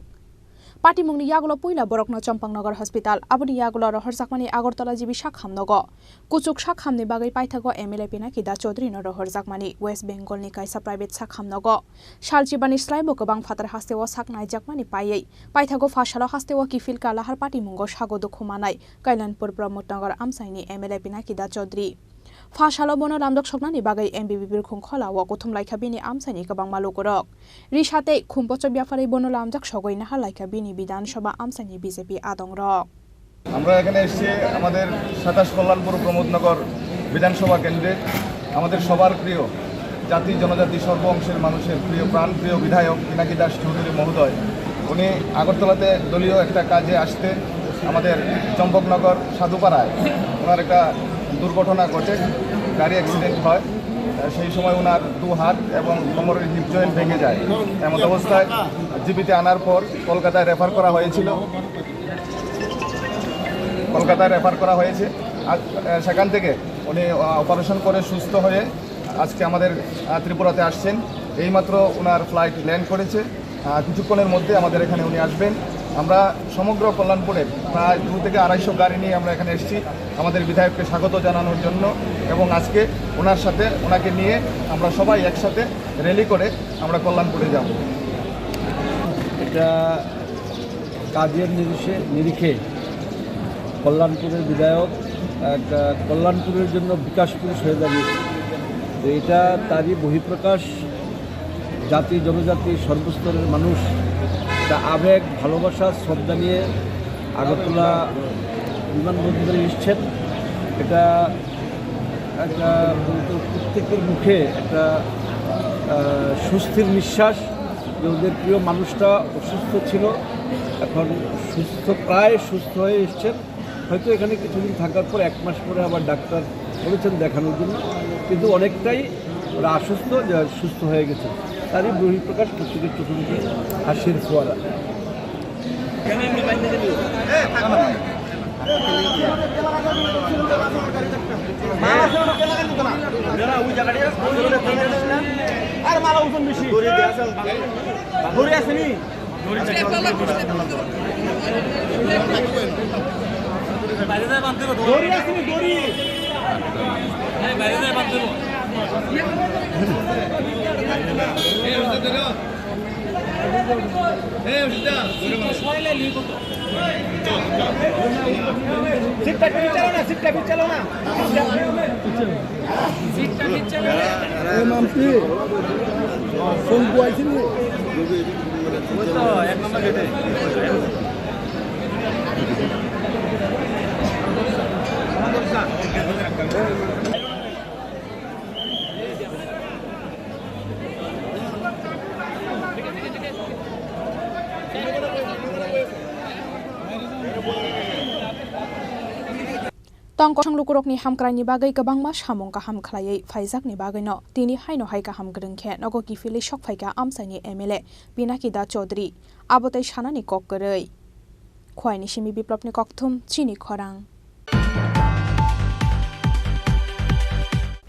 Patimungni yagulo puila borokno Champaknagar Hospital, aboni yagulo rohorjakmani Agartala G B sak hamnogo. Kuchuk sak hamni bagwi paithago M L A Pinaki Das Chaudhary no rohorjakmani West Bengal ni kaisa private sak hamnogo. Salchibani slaibo kwbang phatar hasteo sak naijakmani paiwi paithago phasalo hasteo kiphil Kalahar patimungo sago dukhu manai Kailanpur Pramod Nagar amchaini M L A Pinaki Das Chaudhary. Phasalo bono lamjak soknani bagwi M B B birkhung kholao kuthum laikha bini amchaini kwbangma lukurok. Risa tei khumpochok yapharwi bono lamjak sogwi nahar laikha bini Bidhan Sabha amchaini B J P adongrok. আমরা এখানে এসেছি আমাদের সাতাশ কল্যাণপুর প্রমোদনগর বিধানসভা কেন্দ্রের আমাদের সবার প্রিয় জাতি জনজাতি সর্ব অংশের মানুষের প্রিয় প্রাণপ্রিয় বিধায়ক পিনাকি দাস চৌধুরী মহোদয়। উনি আগরতলাতে দলীয় একটা কাজে আসতে আমাদের চম্পকনগর সাধুপাড়ায় ওনার একটা দুর্ঘটনা ঘটে, গাড়ি অ্যাক্সিডেন্ট হয়। সেই সময় ওনার দু হাত এবং কোমরের হিপ জয়েন্ট ভেঙে যায়। এমন অবস্থায় জিবিতে আনার পর কলকাতায় রেফার করা হয়েছিল, কলকাতায় রেফার করা হয়েছে। আর, আহ, সেখান থেকে উনি, আহ, অপারেশন করে সুস্থ হয়ে আজকে আমাদের, আহ, ত্রিপুরাতে আসছেন। এইমাত্র ওনার ফ্লাইট ল্যান্ড করেছে। আহ, কিছুক্ষণের মধ্যে আমাদের এখানে উনি আসবেন। আমরা সমগ্র কল্যাণপুরের প্রায় দু থেকে আড়াইশো গাড়ি নিয়ে আমরা এখানে এসেছি আমাদের বিধায়ককে স্বাগত জানানোর জন্য, এবং আজকে ওনার সাথে, ওনাকে নিয়ে আমরা সবাই একসাথে র্যালি করে আমরা কল্যাণপুরে যাব। এটা কাজের নিরিখে, নিরিখে কল্যাণপুরের বিধায়ক এক, আহ, কল্যাণপুরের জন্য বিকাশ পুরুষ হয়ে দাঁড়িয়েছে। তো এটা তারই বহিঃপ্রকাশ। জাতি জনজাতি সর্বস্তরের মানুষ একটা আবেগ, ভালোবাসা, শ্রদ্ধা নিয়ে আগরতলা বিমানবন্দরে এসছেন। এটা একটা প্রত্যেকের মুখে একটা, আহ, স্বস্তির নিঃশ্বাস যে ওদের প্রিয় মানুষটা অসুস্থ ছিল, এখন সুস্থ, প্রায় সুস্থ হয়ে এসছেন। হয়তো এখানে কিছুদিন থাকার পর এক মাস পরে আবার ডাক্তার বলেছেন দেখানোর জন্য, কিন্তু অনেকটাই ওরা আশ্বস্ত যে সুস্থ হয়ে গেছে। তারই বহিঃপ্রকাশ প্রত্যেকের চোখে মুখে হাসির ফোয়ারা। আর মালা ওজন বেশি। দড়ি আসেনি? দড়ি আসেনি, দড়ি। সিটটা ফিট চালো না, সিটটা ফিট চালো না। সিটটা ফিট চালো না। এ মামতি, ফোন কুয়াইছিলি? ওই তো এক নম্বর গেটে। Tong kosong lukurokni hamkraini bagwi kwbangma samung kaham khlaiwi phaijakni bagwino tini haino hai kaham kwrwng khe nogo kiphilwi sok phaikha amchaini M L A Pinaki Das Chaudhary, abo tei sanani kok kwrwi. Khwaini simi Biplopni kokthum, chini khorang.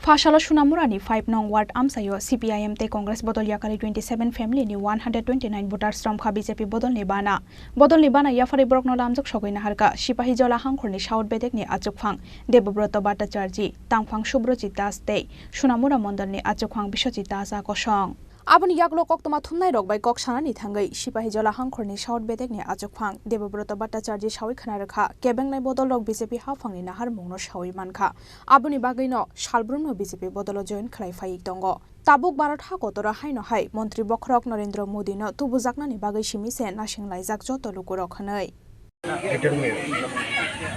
Phasalo Sunamurani five nong ward amchaio C P I M tei Congress bodol yakarwi twenty seven family ni one hundred twenty nine voters romkha B J P bodolni bana. Bodolni bana yapharwi borokno lamjak sogwi naharkha Sipahijola hangkhorni south bedekni achukphang Debobroto Bhattacharjee, tangphang Subrojit Das tei Sunamura mondolni achukphang Biswajit Das a kosong. Aboni yagulo koktwma thumnairok bai kok sanani thangwi Sipahijola hangkhorni south bedekni achukphang Debobroto Bhattacharjee sawi khna rwkha, kebengnai bodolrok B J P haphangni naharmungno sawi mankha. Aboni bagwino salbrumno B J P bodolo join khlai phaiwi tongo. Tabuk Bharat ha kotoro haino hai Montri bokhorok Narendra Modino tubujaknani bagwi simi se nasing laijak joto lukurok hwnwi.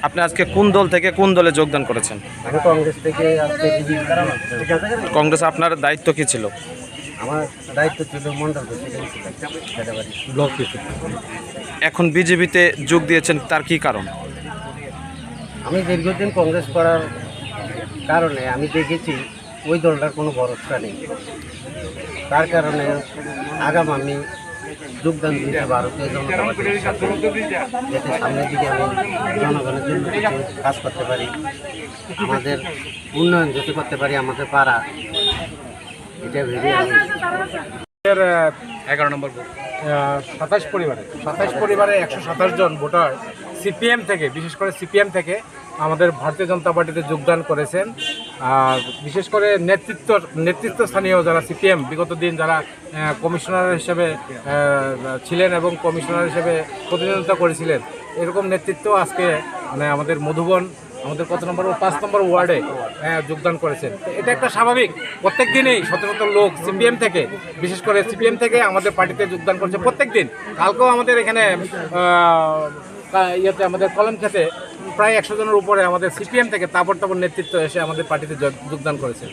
আপনি আজকে কোন দল থেকে কোন দলে যোগদান করেছেন? আমি কংগ্রেস থেকে আজকে বিজেপি। কংগ্রেস, আপনার দায়িত্ব কি ছিল? আমার দায়িত্ব ছিল মন্ডল প্রেসিডেন্ট ছিলাম, সেটা বাড়ি। Block president. এখন বিজেপিতে যোগ দিয়েছেন, তার কি কারণ? আমি দীর্ঘদিন কংগ্রেস করার কারণে আমি দেখেছি ওই দলটার কোনো ভরসা নেই। তার কারণে আগাম আমি যোগদান দিয়েছি ভারতীয় জনতা পার্টির সাথে, যাতে সামনের দিকে আমি জনগণের জন্য কিছু কাজ করতে পারি, আমাদের উন্নয়ন যাতে করতে পারি আমাদের পাড়া, এটা ভেবে আমি এর, আহ, এগারো নম্বর বুথ। আহ, সাতাশ পরিবারে, সাতাশ পরিবারে একশো সাতাশ জন ভোটার সিপিএম থেকে, বিশেষ করে সিপিএম থেকে আমাদের ভারতীয় জনতা পার্টিতে যোগদান করেছেন। আর বিশেষ করে নেতৃত্ব, নেতৃত্ব স্থানীয় যারা সিপিএম বিগত দিন যারা, আহ, কমিশনার হিসেবে, আহ, ছিলেন এবং কমিশনার হিসেবে প্রতিনিধিত্ব করেছিলেন, এরকম নেতৃত্ব আজকে, মানে, আমাদের মধুবন, আমাদের কত নম্বর, পাঁচ নম্বর ওয়ার্ডে, হ্যাঁ, যোগদান করেছেন। তো এটা একটা স্বাভাবিক, প্রত্যেক দিনই শত শত লোক সিপিএম থেকে, বিশেষ করে সিপিএম থেকে আমাদের পার্টিতে যোগদান করছে প্রত্যেক দিন। কালকেও আমাদের এখানে, আহ, কা-, ইয়েতে, আমাদের কলম খেতে প্রায় একশো জনের উপরে আমাদের সিপিএম থেকে তাবড় তাবড় নেতৃত্ব এসে আমাদের পার্টিতে যোগ-, যোগদান করেছে।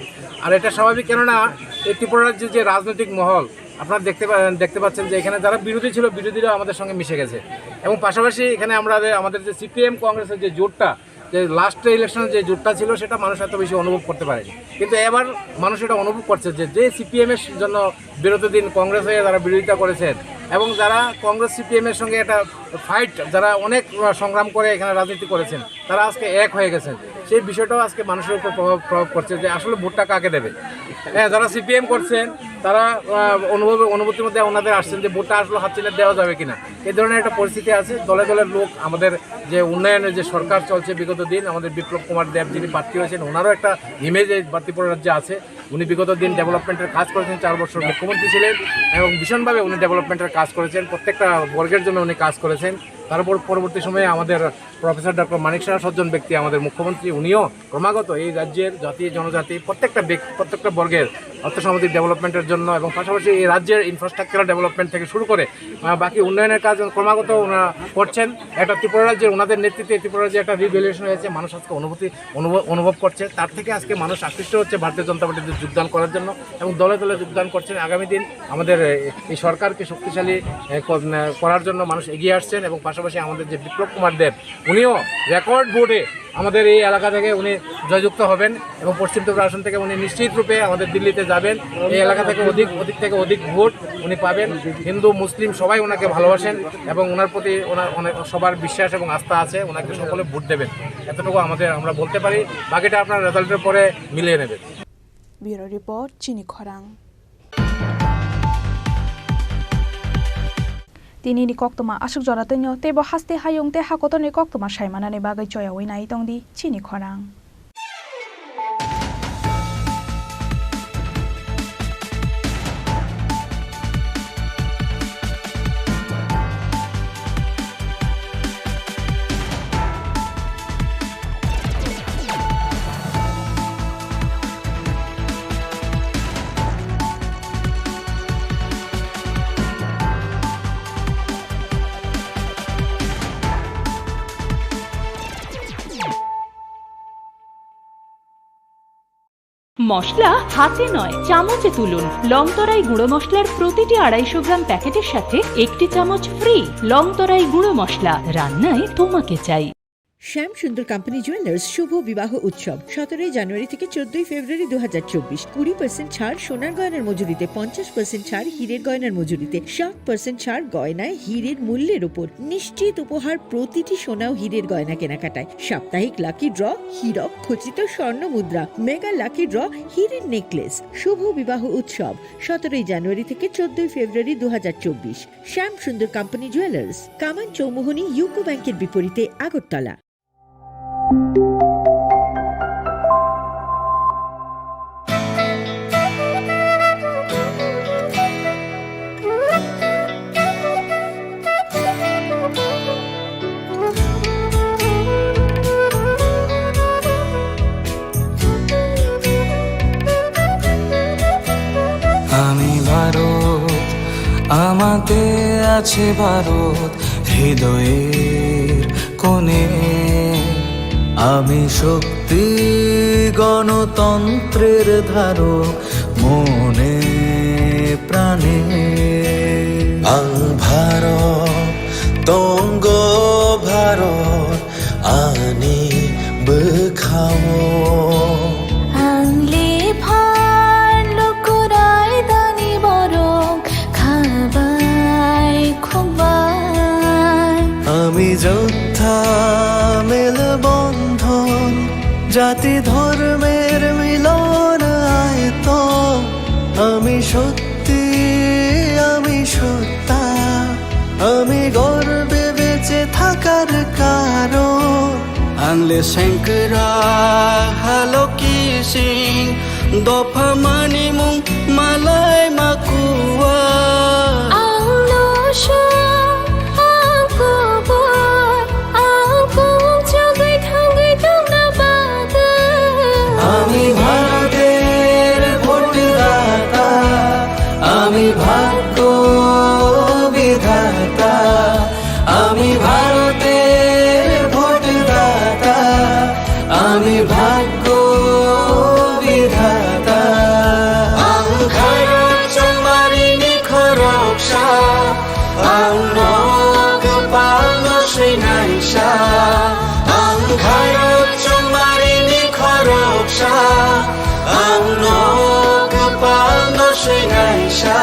আর এটা স্বাভাবিক, কেননা এই ত্রিপুরা রাজ্যে যে রাজনৈতিক মহল আপনারা দেখতে পা-, দেখতে পাচ্ছেন যে এখানে যারা বিরোধী ছিল, বিরোধীরাও আমাদের সঙ্গে মিশে গেছে। এবং পাশাপাশি এখানে আমরা যে, আমাদের যে সিপিএম কংগ্রেসের যে জোটটা, যে লাস্ট ইলেকশনে যে জোটটা ছিল, সেটা মানুষ এত বেশি অনুভব করতে পারেনি। কিন্তু এবার মানুষ এটা অনুভব করছে যে, যে সিপিএম এর জন্য বিরোধী দিন কংগ্রেস হয়ে তারা বিরোধিতা করেছেন এবং যারা কংগ্রেস সিপিএম এর সঙ্গে একটা ফাইট, যারা অনেক, আহ, সংগ্রাম করে এখানে রাজনীতি করেছেন, তারা আজকে এক হয়ে গেছেন। সেই বিষয়টাও আজকে মানুষের উপর প্রভাব, প্রভাব পড়ছে যে আসলে ভোটটা কাকে দেবে। হ্যাঁ, যারা সিপিএম করছেন, তারা, আহ, অনুভবে, অনুভূতির মধ্যে ওনাদের আসছেন যে ভোটটা আসলে হাত চিনে দেওয়া যাবে কিনা, এই ধরনের একটা পরিস্থিতি আছে। দলে দলে লোক, আমাদের যে উন্নয়নের যে সরকার চলছে বিগত দিন, আমাদের বিপ্লব কুমার দেব যিনি প্রার্থী হয়েছেন, ওনারও একটা ইমেজ এই ত্রিপুরা রাজ্যে আছে। উনি বিগত দিন ডেভেলপমেন্টের কাজ করেছেন, চার বছর মুখ্যমন্ত্রী ছিলেন এবং ভীষণভাবে উনি ডেভেলপমেন্টের কাজ করেছেন, প্রত্যেকটা বর্গের জন্য উনি কাজ করেছেন। তারপর পরবর্তী সময়ে আমাদের প্রফেসর ডক্টর মানিক সাহা, সজ্জন ব্যক্তি, আমাদের মুখ্যমন্ত্রী, উনিও ক্রমাগত এই রাজ্যের জাতি জনজাতি প্রত্যেকটা ব্যক্তি, প্রত্যেকটা বর্গের অর্থসামাজিক ডেভেলপমেন্টের জন্য এবং পাশাপাশি এই রাজ্যের ইনফ্রাস্ট্রাকচারাল ডেভেলপমেন্ট থেকে শুরু করে, আহ, বাকি উন্নয়নের কাজ ক্রমাগত ওনারা করছেন। একটা ত্রিপুরা রাজ্যের, ওনাদের নেতৃত্বে ত্রিপুরা রাজ্যে একটা রিভ্যালুয়েশন হয়েছে, মানুষ আজকে অনুভূতি, অনুভব, অনুভব করছে। তার থেকে আজকে মানুষ আকৃষ্ট হচ্ছে ভারতীয় জনতা পার্টিতে যোগদান করার জন্য এবং দলে দলে যোগদান করছেন। আগামী দিন আমাদের এই, এই সরকারকে শক্তিশালী, এ, কর-, এ, করার জন্য মানুষ এগিয়ে আসছেন এবং পাশাপাশি আমাদের যে বিপ্লব কুমার দেব, উনিও রেকর্ড ভোটে আমাদের এই এলাকা থেকে উনি জয়যুক্ত হবেন এবং পশ্চিম ত্রিপুরা আসন থেকে উনি নিশ্চিত রূপে আমাদের দিল্লিতে যাবেন। এই এলাকা থেকে অধিক, অধিক থেকে অধিক ভোট উনি পাবেন। হিন্দু, মুসলিম সবাই ওনাকে ভালোবাসেন এবং ওনার প্রতি ওনার অনেক, সবার বিশ্বাস এবং আস্থা আছে। ওনাকে সকলে ভোট দেবেন, এতটুকু আমাদের, আমরা বলতে পারি। বাকিটা আপনারা রেজাল্টের পরে মিলিয়ে নেবেন। Bureau Report, Chini Khorang. Tini ni koktwma aswk jora twino, teibo haste hayung tei hakotorni koktwma saimanani bagwi choyaui nai tongdi Chini Khorang. মশলা হাতে নয়, চামচে তুলুন। লংতরাই গুঁড়ো মশলার প্রতিটি আড়াইশো গ্রাম প্যাকেটের সাথে একটি চামচ ফ্রি। লংতরাই গুঁড়ো মশলা, রান্নায় তোমাকে চাই। শ্যাম সুন্দর কোম্পানি জুয়েলার্স শুভ বিবাহ উৎসব সতেরোই জানুয়ারি থেকে চোদ্দই ফেব্রুয়ারি দু হাজার চব্বিশ। কুড়ি পার্সেন্ট ছাড় সোনার গয়নার মজুরিতে, পঞ্চাশ পার্সেন্ট ছাড় হীরের গয়নার মজুরিতে, সাত পার্সেন্ট ছাড় গয়নায় হীরের মূল্যের উপর। নিশ্চিত উপহার প্রতিটি সোনা ও হীরের গয়না কেনাকাটায়। সাপ্তাহিক লাকি ড্র, হীরক খচিত স্বর্ণ মুদ্রা, মেগা লাকি ড্র, হীরের নেকলেস। শুভ বিবাহ উৎসব সতেরোই জানুয়ারি থেকে চোদ্দই ফেব্রুয়ারি দু হাজার চব্বিশ। শ্যাম সুন্দর কোম্পানি জুয়েলার্স, কামান চৌমুহনী ইউকো ব্যাংকের বিপরীতে, আগরতলা। আমি ভারত, আমাতে আছে ভারত, হৃদয়ের কোণে। আমি শক্তি, গণতন্ত্রের ধারক, মনে প্রাণে। Ang Bharat, tonggo Bharat, ani bwkhao. Ang lephar lukurai dani borok khabai khokbai. আমি যোদ্ধা মেলবন্ধন, জাতি ধর্মের মিলন আয়তন। আমি শক্তি, আমি সত্তা, আমি গর্বে বেঁচে থাকার কারণ। Ang le sengkrak ha Loki Singh, dopha manimung malai ma kuwa. Ang no sha, ang kubur, ang kung chagwi thangwi tongna bagwi. আমি ভারতের ভোটদাতা, আমি ভাগ্য বিধাতা, আমি ভারতের ভোটদাতা, আমি ভাগ্য বিধাতা। Ang khairok chongmarini khoroksa, ang no kwpalno swinaisa. Ang khairok chongmarini khoroksa, ang no kwpalno swinaisa.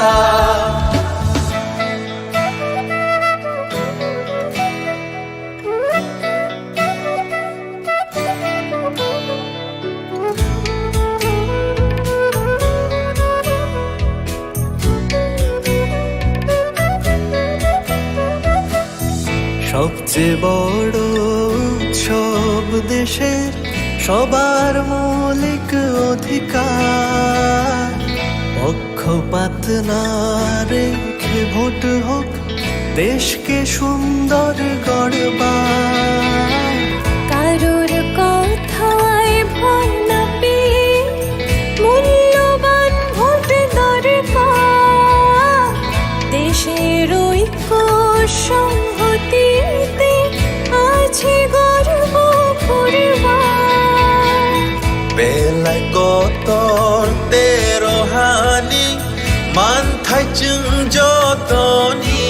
সবচেয়ে বড় উৎসব দেশের সবার মৌলিক অধিকার। পক্ষপাত না রেখে ভোট হোক দেশকে সুন্দর গড়বার। কারোর কথায় ভয় না পেয়ে মূল্যবান ভোট দরকার। দেশের ঐক্য সংহতিতে আছে গর্ব করবার। Belai kotor tero hani manthai chwng jotoni.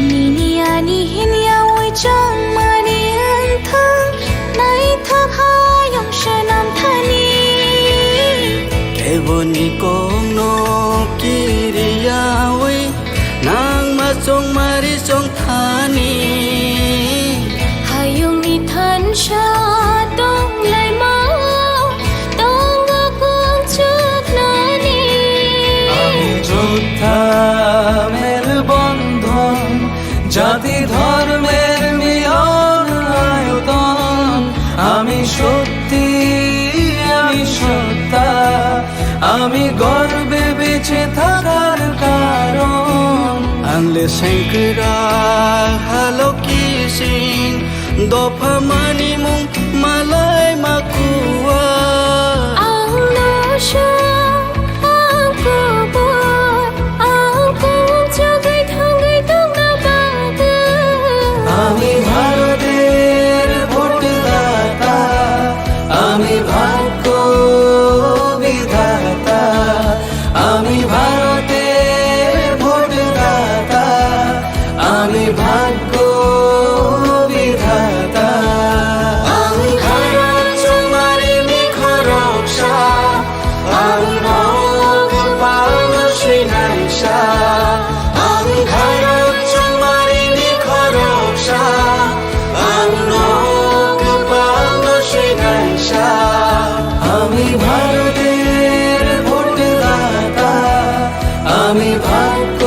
Nini ani hinya oi chongmani wngthang naithok hayung swnam thani. Keboni kokno kiriyawi nangma chongmari chongthani. Hayungni thansa tonglaima tongo kung chuknani. আমি যোদ্ধা মেলবন্ধন, জাতি ধর্মের মিলন আয়তন। আমি শক্তি, আমি সত্তা, আমি গর্বে বেঁচে থাকার কারণ। Ang le sengkrak ha Loki Singh, dopha manimung malai ma kuwa. Ang no sha, ang kubur, ang kung chagwi thangwi tongna bagwi. আমি ভারতের ভোটদাতা, আমি ভাগ্য বিধাতা, আমি ভারতের ভোটদাতা, আমি ভাগ্য বিধাতা। Ang khairok chongmarini khoroksa, ang no kwpalno swinaisa. Ang khairok chongmarini khoroksa, ang no kwpalno swinaisa. আমি ভারতের ভোটদাতা, আমি ভাগ্য